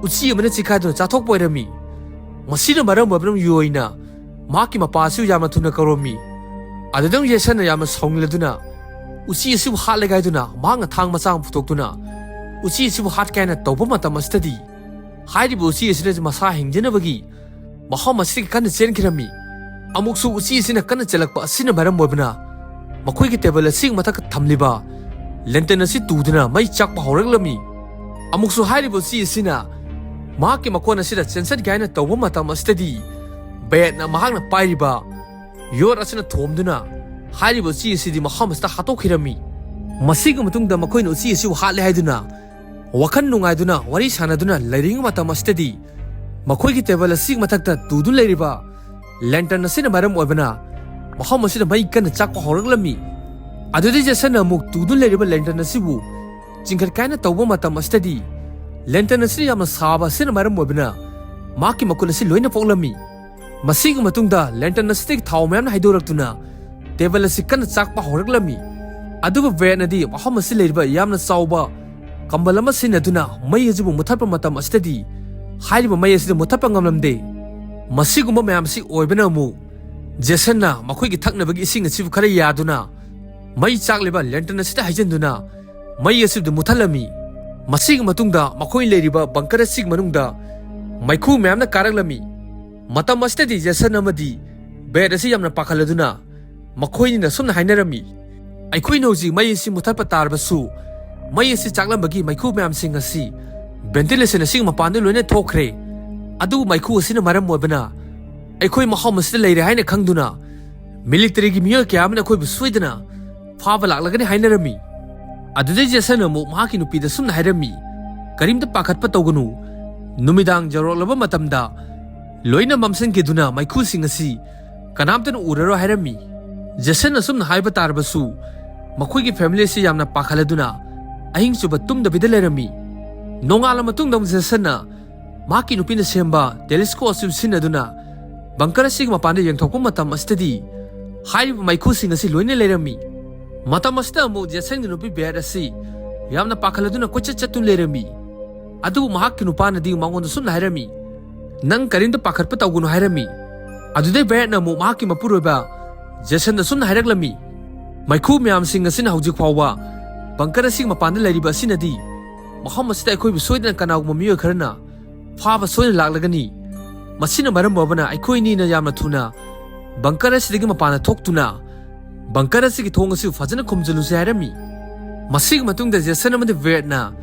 ꯎꯆꯤ ꯑꯃꯅ ꯆꯤꯛꯈꯥꯏꯗꯨꯅ ꯆꯥꯊꯣꯛꯄ ꯑꯣꯏꯔꯝꯃꯤ꯫ ꯃꯁꯤꯅ ꯃꯔꯝ ꯑꯣꯏꯗꯨꯅ ꯌꯣꯏꯅ ꯃꯍꯥꯛꯀꯤ ꯃꯄꯥ ꯑꯁꯤꯕꯨ ꯌꯥꯝꯅ ꯊꯨꯅ ꯀꯧꯔꯝꯃꯤ꯫ ꯑꯗꯨꯗ ꯖꯦꯁꯟꯅ ꯌꯥꯝꯅ ꯁꯥꯎꯅꯤꯡꯂꯗꯨꯅ ꯎꯆꯤ ꯑꯁꯤꯕꯨ ꯍꯥꯠꯂꯒꯦ ꯍꯥꯏꯗꯨꯅ ꯃꯍꯥꯛꯅ ꯊꯥꯡ ꯃꯆꯥ ꯑꯃ ꯄꯨꯊꯣꯛꯇꯨꯅ ꯎꯆꯤ ꯑꯁꯤꯕꯨ ꯍꯥꯠꯀꯦ ꯍꯥꯏꯅ ꯇꯧꯕ ꯃꯇꯝ ꯑꯁꯤꯗꯗꯤ ꯍꯥꯏꯔꯤꯕ ꯎꯆꯤ ꯑꯁꯤꯅꯁꯨ ꯃꯁꯥ ꯍꯤꯡꯖꯅꯕꯒꯤ ꯃꯐꯝ ꯑꯁꯤꯗꯒꯤ ꯀꯟꯅ ꯆꯦꯟꯈꯤꯔꯝꯃꯤ꯫ ꯑꯃꯨꯛꯁꯨ ꯎꯆꯤ ꯑꯁꯤꯅ ꯀꯟꯅ ꯆꯦꯜꯂꯛꯄ ꯑꯁꯤꯅ ꯃꯔꯝ ꯑꯣꯏꯕꯅ ꯃꯈꯣꯏꯒꯤ ꯇꯦꯕꯜ ꯑꯁꯤꯒꯤ ꯃꯊꯛꯇ ꯊꯝꯂꯤꯕ ꯂꯦꯟꯇꯔꯟ ꯑꯁꯤ ꯇꯨꯗꯨꯅ ꯃꯩ ꯆꯥꯛꯄ ꯍꯧꯔꯛꯂꯝꯃꯤ꯫ ꯑꯃꯨꯛꯁꯨ ꯍꯥꯏꯔꯤꯕ ꯎꯆꯤ ꯑꯁꯤꯅ ꯃꯍꯥꯛꯀꯤ ꯃꯀꯣꯟ ꯑꯁꯤꯗ ꯆꯦꯟꯁꯤꯟꯒꯦ ꯍꯥꯏꯅ ꯇꯧꯕ ꯃꯇꯝ ꯑꯁꯤꯗꯗꯤ ꯕꯦꯠꯅ ꯃꯍꯥꯛꯅ ꯄꯥꯏꯔꯤꯕ ꯌꯣꯠ ꯑꯁꯤꯅ ꯊꯣꯝꯗꯨꯅ ꯍꯥꯏꯔꯤꯕ ꯎꯆꯤ ꯑꯁꯤꯗꯤ ꯃꯐꯝ ꯑꯁꯤꯗ ꯍꯥꯠꯇꯣꯛꯈꯤꯔꯝꯃꯤ꯫ ꯃꯁꯤꯒꯤ ꯃꯇꯨꯡꯗ ꯃꯈꯣꯏꯅ ꯎꯆꯤ ꯑꯁꯤꯕꯨ ꯍꯥꯠꯂꯦ ꯍꯥꯏꯗꯨꯅ ꯋꯥꯈꯜ ꯅꯨꯡꯉꯥꯏꯗꯨꯅ ꯋꯥꯔꯤ ꯁꯥꯟꯅꯗꯨꯅ ꯂꯩꯔꯤꯉꯩ ꯃꯇꯝ ꯑꯁꯤꯗꯗꯤ ꯃꯈꯣꯏꯒꯤ ꯇꯦꯕꯜ ꯑꯁꯤꯒꯤ ꯃꯊꯛꯇ ꯇꯨꯗꯨꯅ ꯂꯩꯔꯤꯕ ꯂꯦꯟꯇꯔꯟ ꯑꯁꯤꯅ ꯃꯔꯝ ꯑꯣꯏꯕꯅ ꯃꯐꯝ ꯑꯁꯤꯗ ꯃꯩ ꯀꯟꯅ ꯆꯥꯛꯄ ꯍꯧꯔꯛꯂꯝꯃꯤ꯫ ꯑꯗꯨꯗꯩ ꯖꯦꯁꯟꯅ ꯑꯃꯨꯛ ꯇꯨꯗꯨꯅ ꯂꯩꯔꯤꯕ ꯂꯦꯟꯇꯔꯟ ꯑꯁꯤꯕꯨ ꯆꯤꯡꯈꯠꯀꯦ ꯍꯥꯏꯅ ꯇꯧꯕ ꯃꯇꯝ ꯑꯁꯤꯗꯗꯤ ꯂꯦꯟꯇꯔꯟ ꯑꯁꯤꯅ ꯌꯥꯝꯅ ꯁꯥꯕ ꯑꯁꯤꯅ ꯃꯔꯝ ꯑꯣꯏꯕꯅ ꯃꯍꯥꯛꯀꯤ ꯃꯈꯨꯠ ꯑꯁꯤ ꯂꯣꯏꯅ ꯄꯣꯛꯂꯝꯃꯤ꯫ ꯃꯁꯤꯒꯤ ꯃꯇꯨꯡꯗ ꯂꯦꯟꯇꯔꯟ ꯑꯁꯤꯗꯒꯤ ꯊꯥꯎ ꯃꯌꯥꯝꯅ ꯍꯩꯗꯣꯔꯛꯇꯨꯅ ꯇꯦꯕꯜ ꯑꯁꯤ ꯀꯟꯅ ꯆꯥꯛꯄ ꯍꯧꯔꯛꯂꯝꯃꯤ꯫ ꯑꯗꯨꯕꯨ ꯕꯦꯠꯅꯗꯤ ꯃꯐꯝ ꯑꯁꯤ ꯂꯩꯔꯤꯕ ꯌꯥꯝꯅ ꯆꯥꯎꯕ ꯀꯝꯕꯜ ꯑꯃ ꯁꯤꯖꯤꯟꯅꯗꯨꯅ ꯃꯩ ꯑꯁꯤꯕꯨ ꯃꯨꯊꯠꯄ ꯃꯇꯝ ꯑꯁꯤꯗꯗꯤ ꯍꯥꯏꯔꯤꯕ ꯃꯩ ꯑꯁꯤꯗ ꯃꯨꯊꯠꯄ ꯉꯝꯂꯝꯗꯦ꯫ ꯃꯁꯤꯒꯨꯝꯕ ꯃꯌꯥꯝ ꯑꯁꯤ ꯑꯣꯏꯕꯅ ꯑꯃꯨꯛ ꯖꯦꯁꯟꯅ ꯃꯈꯣꯏꯒꯤ ꯊꯛꯅꯕꯒꯤ ꯏꯁꯤꯡ ꯑꯁꯤꯕꯨ ꯈꯔ ꯌꯥꯗꯨꯅ ꯃꯩ ꯆꯥꯛꯂꯤꯕ ꯂꯦꯟꯇꯔꯟ ꯑꯁꯤꯗ ꯍꯩꯖꯤꯟꯗꯨꯅ ꯃꯩ ꯑꯁꯤꯕꯨ ꯃꯨꯊꯠꯂꯝꯃꯤ꯫ ꯃꯁꯤꯒꯤ ꯃꯇꯨꯡꯗ ꯃꯈꯣꯏ ꯂꯩꯔꯤꯕ ꯕꯪꯀꯔ ꯑꯁꯤꯒꯤ ꯃꯅꯨꯡꯗ ꯃꯩꯈꯨ ꯃꯌꯥꯝꯅ ꯀꯥꯔꯛꯂꯝꯃꯤ꯫ ꯃꯇꯝ ꯑꯁꯤꯗꯗꯤ ꯖꯦꯁꯟ ꯑꯃꯗꯤ ꯕꯦꯠ ꯑꯁꯤ ꯌꯥꯝꯅ ꯄꯥꯈꯠꯂꯗꯨꯅ ꯃꯈꯣꯏꯅꯤꯅ ꯁꯨꯝꯅ ꯍꯥꯏꯅꯔꯝꯃꯤ, "ꯑꯩꯈꯣꯏꯅ ꯍꯧꯖꯤꯛ ꯃꯩ ꯑꯁꯤ ꯃꯨꯊꯠꯄ ꯇꯥꯔꯕꯁꯨ ꯃꯩ ꯑꯁꯤ ꯆꯥꯛꯂꯝꯕꯒꯤ ꯃꯩꯈꯨ ꯃꯌꯥꯝꯁꯤꯡ ꯑꯁꯤ ꯚꯦꯟꯇꯤꯂꯦꯁꯟ ꯑꯁꯤꯒꯤ ꯃꯄꯥꯟꯗ ꯂꯣꯏꯅ ꯊꯣꯛꯈ꯭ꯔꯦ꯫ ꯑꯗꯨꯕꯨ ꯃꯩꯈꯨ ꯑꯁꯤꯅ ꯃꯔꯝ ꯑꯣꯏꯕꯅ ꯑꯩꯈꯣꯏ ꯃꯐꯝ ꯑꯁꯤꯗ ꯂꯩꯔꯦ ꯍꯥꯏꯅ ꯈꯪꯗꯨꯅ ꯃꯤꯂꯤꯇꯔꯤꯒꯤ ꯃꯤꯑꯣꯏ ꯀꯌꯥ ꯑꯃꯅ ꯑꯩꯈꯣꯏꯕꯨ ꯁꯣꯏꯗꯅ ꯐꯥꯕ ꯂꯥꯛꯂꯒꯅꯤ ꯍꯥꯏꯅꯔꯝꯃꯤ"꯫ ꯑꯗꯨꯗꯩ ꯖꯦꯁꯟ ꯑꯃꯨꯛ ꯃꯍꯥꯛꯀꯤ ꯅꯨꯄꯤꯗ ꯁꯨꯝꯅ ꯍꯥꯏꯔꯝꯃꯤ, "ꯀꯔꯤꯝꯇ ꯄꯥꯈꯠꯄ ꯇꯧꯒꯅꯨ꯫ ꯅꯨꯃꯤꯗꯥꯡ ꯌꯧꯔꯛꯂꯕ ꯃꯇꯝꯗ ꯂꯣꯏꯅ ꯃꯝꯁꯤꯟꯈꯤꯗꯨꯅ ꯃꯩꯈꯨꯁꯤꯡ ꯑꯁꯤ ꯀꯅꯥꯝꯇꯅ ꯎꯔꯔꯣꯏ" ꯍꯥꯏꯔꯝꯃꯤ꯫ ꯖꯦꯁꯟꯅ ꯁꯨꯝꯅ ꯍꯥꯏꯕ ꯇꯥꯔꯕꯁꯨ ꯃꯈꯣꯏꯒꯤ ꯐꯦꯃꯤꯂꯤ ꯑꯁꯤ ꯌꯥꯝꯅ ꯄꯥꯈꯠꯂꯗꯨꯅ ꯑꯍꯤꯡ ꯆꯨꯞꯄ ꯇꯨꯝꯗꯕꯤꯗ ꯂꯩꯔꯝꯃꯤ꯫ ꯅꯣꯡꯉꯥꯜꯂ ꯃꯇꯨꯡꯗ ꯑꯃꯨꯛ ꯖꯦꯁꯟꯅ ꯃꯍꯥꯛꯀꯤ ꯅꯨꯄꯤꯅ ꯁꯦꯝꯕ ꯇꯦꯂꯤꯁꯀꯣꯞ ꯑꯁꯤ ꯁꯤꯖꯤꯟꯅꯗꯨꯅ ꯕꯪꯀꯔ ꯑꯁꯤꯒꯤ ꯃꯄꯥꯟꯗ ꯌꯦꯡꯊꯣꯛꯄ ꯃꯇꯝ ꯑꯁꯤꯗꯗꯤ ꯍꯥꯏꯔꯤꯕ ꯃꯩꯈꯨꯁꯤꯡ ꯑꯁꯤ ꯂꯣꯏꯅ ꯂꯩꯔꯝꯃꯤ꯫ ꯃꯇꯝ ꯑꯁꯤꯗ ꯑꯃꯨꯛ ꯖꯦꯁꯟꯒꯤ ꯅꯨꯄꯤ ꯕꯦꯠ ꯑꯁꯤ ꯌꯥꯝꯅ ꯄꯥꯈꯠꯂꯗꯨꯅ ꯀꯣꯏꯆꯠ ꯆꯠꯇꯨꯅ ꯂꯩꯔꯝꯃꯤ꯫ ꯑꯗꯨꯕꯨ ꯃꯍꯥꯛꯀꯤ ꯅꯨꯄꯥꯅꯗꯤ ꯃꯉꯣꯟꯗ ꯁꯨꯝꯅ ꯍꯥꯏꯔꯝꯃꯤ, "ꯅꯪ ꯀꯔꯤꯝꯇ ꯄꯥꯈꯠꯄ ꯇꯧꯒꯅꯨ" ꯍꯥꯏꯔꯝꯃꯤ꯫ ꯑꯗꯨꯗꯩ ꯕꯦꯠꯅ ꯑꯃꯨꯛ ꯃꯍꯥꯛꯀꯤ ꯃꯄꯨꯔꯣꯏꯕ ꯖꯦꯁꯟꯗ ꯁꯨꯝꯅ ꯍꯥꯏꯔꯛꯂꯝꯃꯤ, "ꯃꯩꯈꯨ ꯃꯌꯥꯝꯁꯤꯡ ꯑꯁꯤꯅ ꯍꯧꯖꯤꯛ ꯐꯥꯎꯕ ꯕꯪꯀꯔ ꯑꯁꯤꯒꯤ ꯃꯄꯥꯟꯗ ꯂꯩꯔꯤꯕ ꯑꯁꯤꯅꯗꯤ ꯃꯐꯝ ꯑꯁꯤꯗ ꯑꯩꯈꯣꯏꯕꯨ ꯁꯣꯏꯗꯅ ꯀꯅꯥꯒꯨꯝꯕ ꯃꯤꯑꯣꯏ ꯈꯔꯅ ꯐꯥꯕ ꯁꯣꯏꯅ ꯂꯥꯛꯂꯒꯅꯤ꯫ ꯃꯁꯤꯅ ꯃꯔꯝ ꯑꯣꯏꯕꯅ ꯑꯩꯈꯣꯏ ꯑꯅꯤꯅ ꯌꯥꯝꯅ ꯊꯨꯅ ꯕꯪꯀꯔ ꯑꯁꯤꯗꯒꯤ ꯃꯄꯥꯟꯗ ꯊꯣꯛꯇꯨꯅ ꯕꯪꯀꯔ ꯑꯁꯤꯒꯤ ꯊꯣꯡ ꯑꯁꯤ ꯐꯖꯅ ꯈꯨꯝꯖꯤꯜꯂꯨꯁꯤ ꯍꯥꯏꯔꯝꯃꯤ꯫ ꯃꯁꯤꯒꯤ ꯃꯇꯨꯡꯗ ꯖꯦꯁꯟ ꯑꯃꯗꯤ ꯕ꯭ꯔꯦꯗꯅ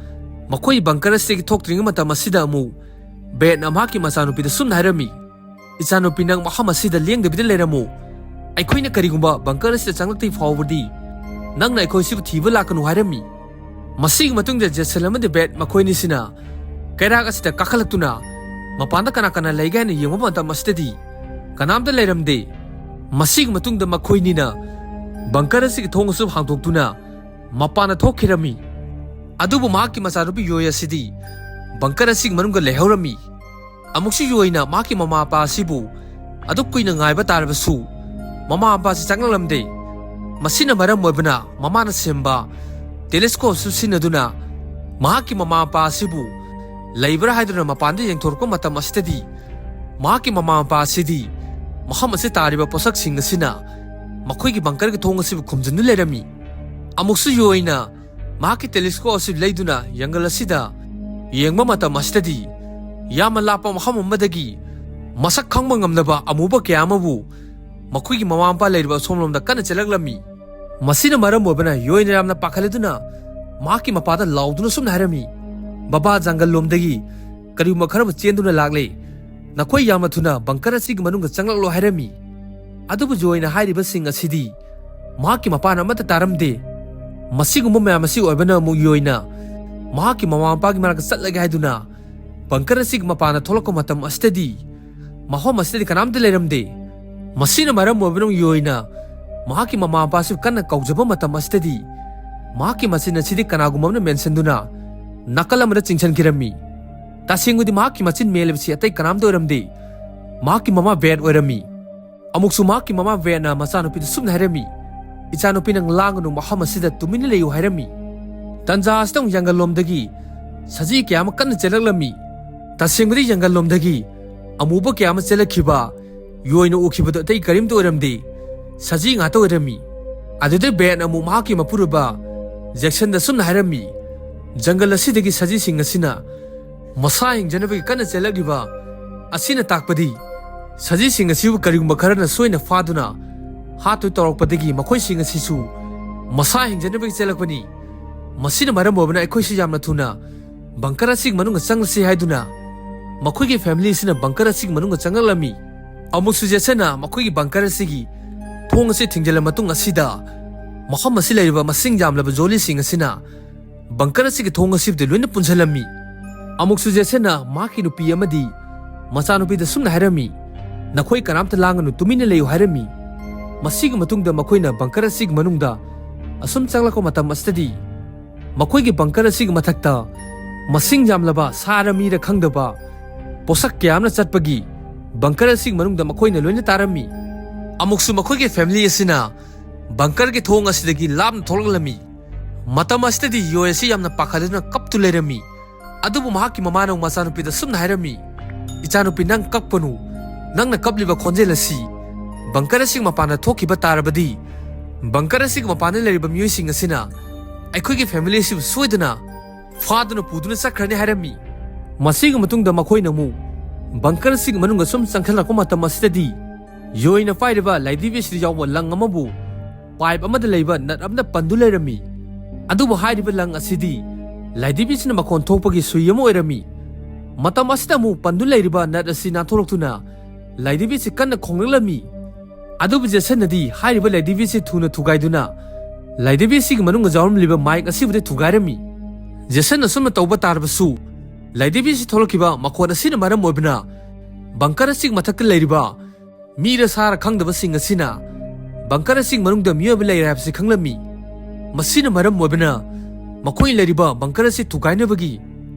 ꯃꯈꯣꯏ ꯕꯪꯀꯔ ꯑꯁꯤꯗꯒꯤ ꯊꯣꯛꯇ꯭ꯔꯤꯉꯩ ꯃꯇꯝ ꯑꯁꯤꯗ ꯑꯃꯨꯛ ꯕ꯭ꯔꯦꯗꯅ ꯃꯍꯥꯛꯀꯤ ꯃꯆꯥꯅꯨꯄꯤꯗ ꯁꯨꯝꯅ ꯍꯥꯏꯔꯝꯃꯤ, "ꯏꯆꯥꯅꯨꯄꯤ, ꯅꯪ ꯃꯐꯝ ꯑꯁꯤꯗ ꯂꯦꯡꯗꯕꯤꯗ ꯂꯩꯔꯝꯃꯨ꯫ ꯑꯩꯈꯣꯏꯅ ꯀꯔꯤꯒꯨꯝꯕ ꯕꯪꯀꯔ ꯑꯁꯤꯗ ꯆꯪꯂꯛꯇ꯭ꯔꯤ ꯐꯥꯎꯕꯗꯤ ꯅꯪꯅ ꯑꯩꯈꯣꯏ ꯁꯤꯕꯨ ꯊꯤꯕ ꯂꯥꯛꯀꯅꯨ" ꯍꯥꯏꯔꯝꯃꯤ꯫ ꯃꯁꯤꯒꯤ ꯃꯇꯨꯡꯗ ꯖꯦꯁꯟ ꯑꯃꯗꯤ ꯕ꯭ꯔꯦꯗ ꯃꯈꯣꯏ ꯑꯅꯤꯁꯤꯅ ꯀꯩꯔꯥꯛ ꯑꯁꯤꯗ ꯀꯥꯈꯠꯂꯛꯇꯨꯅ ꯃꯄꯥꯟꯗ ꯀꯅꯥ ꯀꯅꯥ ꯂꯩꯒꯦ ꯍꯥꯏꯅ ꯌꯦꯡꯕ ꯃꯇꯝ ꯑꯁꯤꯗꯗꯤ ꯀꯅꯥꯝꯇ ꯂꯩꯔꯝꯗꯦ꯫ ꯃꯁꯤꯒꯤ ꯃꯇꯨꯡꯗ ꯃꯈꯣꯏꯅꯤꯅ ꯕꯪꯀꯔ ꯑꯁꯤꯒꯤ ꯊꯣꯡ ꯑꯁꯤ ꯍꯥꯡꯗꯣꯛꯇꯨꯅ ꯃꯄꯥꯟꯗ ꯊꯣꯛꯈꯤꯔꯝꯃꯤ꯫ ꯑꯗꯨꯕꯨ ꯃꯍꯥꯛꯀꯤ ꯃꯆꯥꯅꯨꯄꯤ ꯌꯣꯏ ꯑꯁꯤꯗꯤ ꯕꯪꯀꯔ ꯑꯁꯤꯒꯤ ꯃꯅꯨꯡꯗ ꯂꯩꯍꯧꯔꯝꯃꯤ꯫ ꯑꯃꯨꯛꯁꯨ ꯌꯣꯏꯅ ꯃꯍꯥꯛꯀꯤ ꯃꯃꯥ ꯃꯄꯥ ꯑꯁꯤꯕꯨ ꯑꯗꯨꯛ ꯀꯨꯏꯅ ꯉꯥꯏꯕ ꯇꯥꯔꯕꯁꯨ ꯃꯃꯥ ꯃꯄꯥ ꯑꯁꯤ ꯆꯪꯂꯛꯂꯝꯗꯦ꯫ ꯃꯁꯤꯅ ꯃꯔꯝ ꯑꯣꯏꯕꯅ ꯃꯃꯥꯅ ꯁꯦꯝꯕ ꯇꯦꯂꯦꯁꯀꯣꯞꯁꯨ ꯁꯤꯖꯤꯟꯅꯗꯨꯅ ꯃꯍꯥꯛꯀꯤ ꯃꯃꯥ ꯃꯄꯥ ꯑꯁꯤꯕꯨ ꯂꯩꯕ꯭ꯔꯥ ꯍꯥꯏꯗꯨꯅ ꯃꯄꯥꯟꯗ ꯌꯦꯡꯊꯣꯔꯛꯄ ꯃꯇꯝ ꯑꯁꯤꯗꯗꯤ ꯃꯍꯥꯛꯀꯤ ꯃꯃꯥ ꯃꯄꯥ ꯑꯁꯤꯗꯤ ꯃꯐꯝ ꯑꯁꯤꯗ ꯇꯥꯔꯤꯕ ꯄꯣꯠꯁꯛꯁꯤꯡ ꯑꯁꯤꯅ ꯃꯈꯣꯏꯒꯤ ꯕꯪꯀꯔꯒꯤ ꯊꯣꯡ ꯑꯁꯤꯕꯨ ꯈꯨꯝꯖꯤꯟꯗꯨꯅ ꯂꯩꯔꯝꯃꯤ꯫ ꯑꯃꯨꯛꯁꯨ ꯌꯣꯏꯅ ꯃꯍꯥꯛꯀꯤ ꯇꯦꯂꯦꯁꯀꯣꯞ ꯑꯁꯤ ꯂꯩꯗꯨꯅ ꯖꯪꯒꯜ ꯑꯁꯤꯗ ꯌꯦꯡꯕ ꯃꯇꯝ ꯑꯁꯤꯗꯗꯤ ꯌꯥꯝꯅ ꯂꯥꯞꯄ ꯃꯐꯝ ꯑꯃꯗꯒꯤ ꯃꯁꯛ ꯈꯪꯕ ꯉꯝꯗꯕ ꯑꯃꯨꯕ ꯀꯌꯥ ꯑꯃꯕꯨ ꯃꯈꯣꯏꯒꯤ ꯃꯃꯥ ꯃꯄꯥ ꯂꯩꯔꯤꯕ ꯑꯁꯣꯝꯂꯣꯝꯗ ꯀꯟꯅ ꯆꯦꯜꯂꯛꯂꯝꯃꯤ꯫ ꯃꯁꯤꯅ ꯃꯔꯝ ꯑꯣꯏꯕꯅ ꯌꯣꯏꯅ ꯌꯥꯝꯅ ꯄꯥꯈꯠꯂꯗꯨꯅ ꯃꯍꯥꯛꯀꯤ ꯃꯄꯥꯗ ꯂꯥꯎꯗꯨꯅ ꯁꯨꯝꯅ ꯍꯥꯏꯔꯝꯃꯤ, "ꯕꯕꯥ, ꯖꯪꯒꯜ ꯂꯣꯝꯗꯒꯤ ꯀꯔꯤꯒꯨꯝꯕ ꯈꯔꯕꯨ ꯆꯦꯟꯗꯨꯅ ꯂꯥꯛꯂꯦ꯫ ꯅꯈꯣꯏ ꯌꯥꯝꯅ ꯊꯨꯅ ꯕꯪꯀꯔ ꯑꯁꯤꯒꯤ ꯃꯅꯨꯡꯗ ꯆꯪꯂꯛꯂꯣ" ꯍꯥꯏꯔꯝꯃꯤ꯫ ꯑꯗꯨꯕꯨ ꯌꯣꯏꯅ ꯍꯥꯏꯔꯤꯕꯁꯤꯡ ꯑꯁꯤꯗꯤ ꯃꯍꯥꯛꯀꯤ ꯃꯄꯥꯅ ꯑꯃꯠꯇ ꯇꯥꯔꯝꯗꯦ꯫ ꯃꯁꯤꯒꯨꯝꯕ ꯃꯌꯥꯝ ꯑꯁꯤ ꯑꯣꯏꯕꯅ ꯑꯃꯨꯛ ꯌꯣꯏꯅ ꯃꯍꯥꯛꯀꯤ ꯃꯃꯥ ꯃꯄꯥꯒꯤ ꯃꯅꯥꯛꯇ ꯆꯠꯂꯒꯦ ꯍꯥꯏꯗꯨꯅ ꯕꯪꯀꯔ ꯑꯁꯤꯒꯤ ꯃꯄꯥꯟꯗ ꯊꯣꯛꯂꯛꯄ ꯃꯇꯝ ꯑꯁꯤꯗꯗꯤ ꯃꯐꯝ ꯑꯁꯤꯗꯗꯤ ꯀꯅꯥꯝꯇ ꯂꯩꯔꯝꯗꯦ꯫ ꯃꯁꯤꯅ ꯃꯔꯝ ꯑꯣꯏꯕꯅ ꯌꯣꯏꯅ ꯃꯍꯥꯛꯀꯤ ꯃꯃꯥ ꯃꯄꯥꯁꯨ ꯀꯟꯅ ꯀꯧꯖꯕ ꯃꯇꯝ ꯑꯁꯤꯗꯗꯤ ꯃꯍꯥꯛꯀꯤ ꯃꯆꯤꯟ ꯑꯁꯤꯗꯤ ꯀꯅꯥꯒꯨꯝꯕ ꯑꯃꯅ ꯃꯦꯟꯁꯤꯟꯗꯨꯅ ꯅꯥꯀꯜ ꯑꯃꯗ ꯆꯤꯡꯁꯤꯟꯈꯤꯔꯝꯃꯤ꯫ ꯇꯁꯦꯡꯕꯗꯤ ꯃꯍꯥꯛꯀꯤ ꯃꯆꯤꯟ ꯃꯦꯜꯂꯤꯕꯁꯤ ꯑꯇꯩ ꯀꯅꯥꯝꯇ ꯑꯣꯏꯔꯝꯗꯦ, ꯃꯍꯥꯛꯀꯤ ꯃꯃꯥ ꯕ꯭ꯔꯦꯗ ꯑꯣꯏꯔꯝꯃꯤ꯫ ꯑꯃꯨꯛꯁꯨ ꯃꯍꯥꯛꯀꯤ ꯃꯃꯥ ꯕ꯭ꯔꯦꯗꯅ ꯃꯆꯥꯅꯨꯄꯤꯗ ꯁꯨꯝꯅ ꯍꯥꯏꯔꯝꯃꯤ, "ꯏꯆꯥꯅꯨꯄꯤ, ꯅꯪ ꯂꯥꯡꯒꯅꯨ, ꯃꯐꯝ ꯑꯁꯤꯗ ꯇꯨꯃꯤꯟꯅ ꯂꯩꯌꯨ" ꯍꯥꯏꯔꯝꯃꯤ꯫ ꯇꯟꯖꯥ ꯑꯁꯤꯗ ꯑꯃꯨꯛ ꯖꯪꯒꯜ ꯂꯣꯝꯗꯒꯤ ꯁꯖꯤ ꯀꯌꯥ ꯑꯃ ꯀꯟꯅ ꯆꯦꯜꯂꯛꯂꯝꯃꯤ꯫ ꯇꯁꯦꯡꯕꯗꯤ ꯖꯪꯒꯜ ꯂꯣꯝꯗꯒꯤ ꯑꯃꯨꯕ ꯀꯌꯥ ꯑꯃ ꯆꯦꯜꯂꯛꯈꯤꯕ ꯌꯣꯏꯅ ꯎꯈꯤꯕꯗꯨ ꯑꯇꯩ ꯀꯔꯤꯝꯇ ꯑꯣꯏꯔꯝꯗꯦ, ꯁꯖꯤ ꯉꯥꯛꯇ ꯑꯣꯏꯔꯝꯃꯤ꯫ ꯑꯗꯨꯗꯩ ꯕ꯭ꯔꯦꯗꯅ ꯑꯃꯨꯛ ꯃꯍꯥꯛꯀꯤ ꯃꯄꯨꯔꯣꯏꯕ ꯖꯦꯛꯁꯟꯗ ꯁꯨꯝꯅ ꯍꯥꯏꯔꯝꯃꯤ, "ꯖꯪꯒꯜ ꯑꯁꯤꯗꯒꯤ ꯁꯖꯤꯁꯤꯡ ꯑꯁꯤꯅ ꯃꯁꯥ ꯍꯤꯡꯖꯅꯕꯒꯤ ꯀꯟꯅ ꯆꯦꯜꯂꯛꯂꯤꯕ ꯑꯁꯤꯅ ꯇꯥꯛꯄꯗꯤ, ꯁꯖꯤꯁꯤꯡ ꯑꯁꯤꯕꯨ ꯀꯔꯤꯒꯨꯝꯕ ꯈꯔꯅ ꯁꯣꯏꯅ ꯐꯥꯗꯨꯅ ꯍꯥꯠꯇꯨ ꯇꯧꯔꯛꯄꯗꯒꯤ ꯃꯈꯣꯏꯁꯤꯡ ꯑꯁꯤꯁꯨ ꯃꯁꯥ ꯍꯤꯡꯖꯅꯕꯒꯤ ꯆꯦꯜꯂꯛꯄꯅꯤ꯫ ꯃꯁꯤꯅ ꯃꯔꯝ ꯑꯣꯏꯕꯅ ꯑꯩꯈꯣꯏꯁꯨ ꯌꯥꯝꯅ ꯊꯨꯅ ꯕꯪꯀꯔ ꯑꯁꯤꯒꯤ ꯃꯅꯨꯡꯗ ꯆꯪꯂꯁꯤ ꯍꯥꯏꯗꯨꯅ ꯃꯈꯣꯏꯒꯤ ꯐꯦꯃꯤꯂꯤ ꯑꯁꯤꯅ ꯕꯪꯀꯔ ꯑꯁꯤꯒꯤ ꯃꯅꯨꯡꯗ ꯆꯪꯂꯛꯂꯝꯃꯤ꯫ ꯑꯃꯨꯛꯁꯨ ꯖꯦꯁꯟꯅ ꯃꯈꯣꯏꯒꯤ ꯕꯪꯀꯔ ꯑꯁꯤꯒꯤ ꯊꯣꯡ ꯑꯁꯤ ꯊꯤꯡꯖꯤꯜꯂ ꯃꯇꯨꯡ ꯑꯁꯤꯗ, ꯃꯐꯝ ꯑꯁꯤ ꯂꯩꯔꯤꯕ ꯃꯁꯤꯡ ꯌꯥꯝꯂꯕ ꯖꯣꯂꯤꯁꯤꯡ ꯑꯁꯤꯅ ꯕꯪꯀꯔ ꯑꯁꯤꯒꯤ ꯊꯣꯡ ꯑꯁꯤꯕꯨꯗꯤ ꯂꯣꯏꯅ ꯄꯨꯟꯁꯤꯜꯂꯝꯃꯤ꯫ ꯑꯃꯨꯛꯁꯨ ꯖꯦꯁꯟꯅ ꯃꯍꯥꯛꯀꯤ ꯅꯨꯄꯤ ꯑꯃꯗꯤ ꯃꯆꯥꯅꯨꯄꯤꯗ ꯁꯨꯝꯅ ꯍꯥꯏꯔꯝꯃꯤ, "ꯅꯈꯣꯏ ꯀꯅꯥꯝꯇ ꯂꯥꯡꯒꯅꯨ, ꯇꯨꯃꯤꯟꯅ ꯂꯩꯌꯨ" ꯍꯥꯏꯔꯝꯃꯤ꯫ ꯃꯁꯤꯒꯤ ꯃꯇꯨꯡꯗ ꯃꯈꯣꯏꯅ ꯕꯪꯀꯔ ꯑꯁꯤꯒꯤ ꯃꯅꯨꯡꯗ ꯑꯁꯨꯝ ꯆꯪꯂꯛꯄ ꯃꯇꯝ ꯑꯁꯤꯗꯗꯤ, ꯃꯈꯣꯏꯒꯤ ꯕꯪꯀꯔ ꯑꯁꯤꯒꯤ ꯃꯊꯛꯇ ꯃꯁꯤꯡ ꯌꯥꯝꯂꯕ ꯁꯥꯔ ꯃꯤꯔ ꯈꯪꯗꯕ ꯄꯣꯠꯁꯛ ꯀꯌꯥ ꯑꯃꯅ ꯆꯠꯄꯒꯤ ꯕꯪꯀꯔ ꯑꯁꯤꯒꯤ ꯃꯅꯨꯡꯗ ꯃꯈꯣꯏꯅ ꯂꯣꯏꯅ ꯇꯥꯔꯝꯃꯤ꯫ ꯑꯃꯨꯛꯁꯨ ꯃꯈꯣꯏꯒꯤ ꯐꯦꯃꯤꯂꯤ ꯑꯁꯤꯅ ꯕꯪꯀꯔꯒꯤ ꯊꯣꯡ ꯑꯁꯤꯗꯒꯤ ꯂꯥꯞꯅ ꯊꯣꯛꯂꯛꯂꯝꯃꯤ꯫ ꯃꯇꯝ ꯑꯁꯤꯗꯗꯤ ꯌꯣꯏ ꯑꯁꯤ ꯌꯥꯝꯅ ꯄꯥꯈꯠꯇꯨꯅ ꯀꯞꯇꯨ ꯂꯩꯔꯝꯃꯤ꯫ ꯑꯗꯨꯕꯨ ꯃꯍꯥꯛꯀꯤ ꯃꯃꯥꯅ ꯃꯆꯥꯅꯨꯄꯤꯗ ꯁꯨꯝꯅ ꯍꯥꯏꯔꯝꯃꯤ, "ꯏꯆꯥꯅꯨꯄꯤ, ꯅꯪ ꯀꯞꯀꯅꯨ꯫ ꯅꯪꯅ ꯀꯞꯂꯤꯕ ꯈꯣꯟꯖꯦꯜ ꯑꯁꯤ ꯕꯪꯀꯔ ꯑꯁꯤꯒꯤ ꯃꯄꯥꯟꯗ ꯊꯣꯛꯈꯤꯕ ꯇꯥꯔꯕꯗꯤ, ꯕꯪꯀꯔ ꯑꯁꯤꯒꯤ ꯃꯄꯥꯟꯗ ꯂꯩꯔꯤꯕ ꯃꯤꯑꯣꯏꯁꯤꯡ ꯑꯁꯤꯅ ꯑꯩꯈꯣꯏꯒꯤ ꯐꯦꯃꯤꯂꯤ ꯑꯁꯤꯕꯨ ꯁꯣꯏꯗꯅ ꯐꯥꯗꯨꯅ ꯄꯨꯗꯨꯅ ꯆꯠꯈ꯭ꯔꯅꯤ" ꯍꯥꯏꯔꯝꯃꯤ꯫ ꯃꯁꯤꯒꯤ ꯃꯇꯨꯡꯗ ꯃꯈꯣꯏꯅ ꯑꯃꯨꯛ ꯕꯪꯀꯔ ꯑꯁꯤꯒꯤ ꯃꯅꯨꯡꯗ ꯁꯨꯝ ꯆꯪꯁꯤꯜꯂꯛꯄ ꯃꯇꯝ ꯑꯁꯤꯗꯗꯤ, ꯌꯣꯏꯅ ꯄꯥꯏꯔꯤꯕ ꯂꯥꯏꯙꯤꯕꯤ ꯑꯁꯤꯗ ꯌꯥꯎꯕ ꯂꯪ ꯑꯃꯕꯨ ꯄꯥꯏꯞ ꯑꯃꯗ ꯂꯩꯕ ꯅꯠ ꯑꯃꯗ ꯄꯟꯗꯨ ꯂꯩꯔꯝꯃꯤ꯫ ꯑꯗꯨꯕꯨ ꯍꯥꯏꯔꯤꯕ ꯂꯪ ꯑꯁꯤꯗꯤ ꯂꯥꯏꯙꯤꯕꯤ ꯑꯁꯤꯅ ꯃꯈꯣꯟ ꯊꯣꯛꯄꯒꯤ ꯁꯨꯏ ꯑꯃ ꯑꯣꯏꯔꯝꯃꯤ꯫ ꯃꯇꯝ ꯑꯁꯤꯗ ꯑꯃꯨꯛ ꯄꯟꯗꯨ ꯂꯩꯔꯤꯕ ꯅꯠ ꯑꯁꯤ ꯅꯥꯟꯊꯣꯛꯂꯛꯇꯨꯅ ꯂꯥꯏꯙꯤꯕꯤ ꯑꯁꯤ ꯀꯟꯅ ꯈꯣꯡꯂꯛꯂꯝꯃꯤ꯫ ꯑꯗꯨꯕꯨ ꯖꯦꯁꯟꯅꯗꯤ ꯍꯥꯏꯔꯤꯕ ꯂꯥꯏꯙꯤꯕꯤ ꯑꯁꯤ ꯊꯨꯅ ꯊꯨꯒꯥꯏꯗꯨꯅ ꯂꯥꯏꯙꯤꯕꯤ ꯑꯁꯤꯒꯤ ꯃꯅꯨꯡꯗ ꯌꯥꯎꯔꯝꯂꯤꯕ ꯃꯥꯏꯛ ꯑꯁꯤꯕꯨꯗꯤ ꯊꯨꯒꯥꯏꯔꯝꯃꯤ꯫ ꯖꯦꯁꯟ ꯑꯁꯨꯝꯅ ꯇꯧꯕ ꯇꯥꯔꯕꯁꯨ, ꯂꯥꯏꯙꯤꯕꯤ ꯑꯁꯤ ꯊꯣꯛꯂꯛꯈꯤꯕ ꯃꯈꯣꯟ ꯑꯁꯤꯅ ꯃꯔꯝ ꯑꯣꯏꯕꯅ ꯕꯪꯀꯔ ꯑꯁꯤꯒꯤ ꯃꯊꯛꯇ ꯂꯩꯔꯤꯕ ꯃꯤꯔ ꯁꯥꯔ ꯈꯪꯗꯕꯁꯤꯡ ꯑꯁꯤꯅ ꯕꯪꯀꯔ ꯑꯁꯤꯒꯤ ꯃꯅꯨꯡꯗ ꯃꯤꯑꯣꯏꯕ ꯂꯩꯔꯦ ꯍꯥꯏꯕꯁꯤ ꯈꯪꯂꯝꯃꯤ꯫ ꯃꯁꯤꯅ ꯃꯔꯝ ꯑꯣꯏꯕꯅ ꯃꯈꯣꯏꯅ ꯂꯩꯔꯤꯕ ꯕꯪꯀꯔ ꯑꯁꯤ ꯊꯨꯒꯥꯏꯅꯕꯒꯤ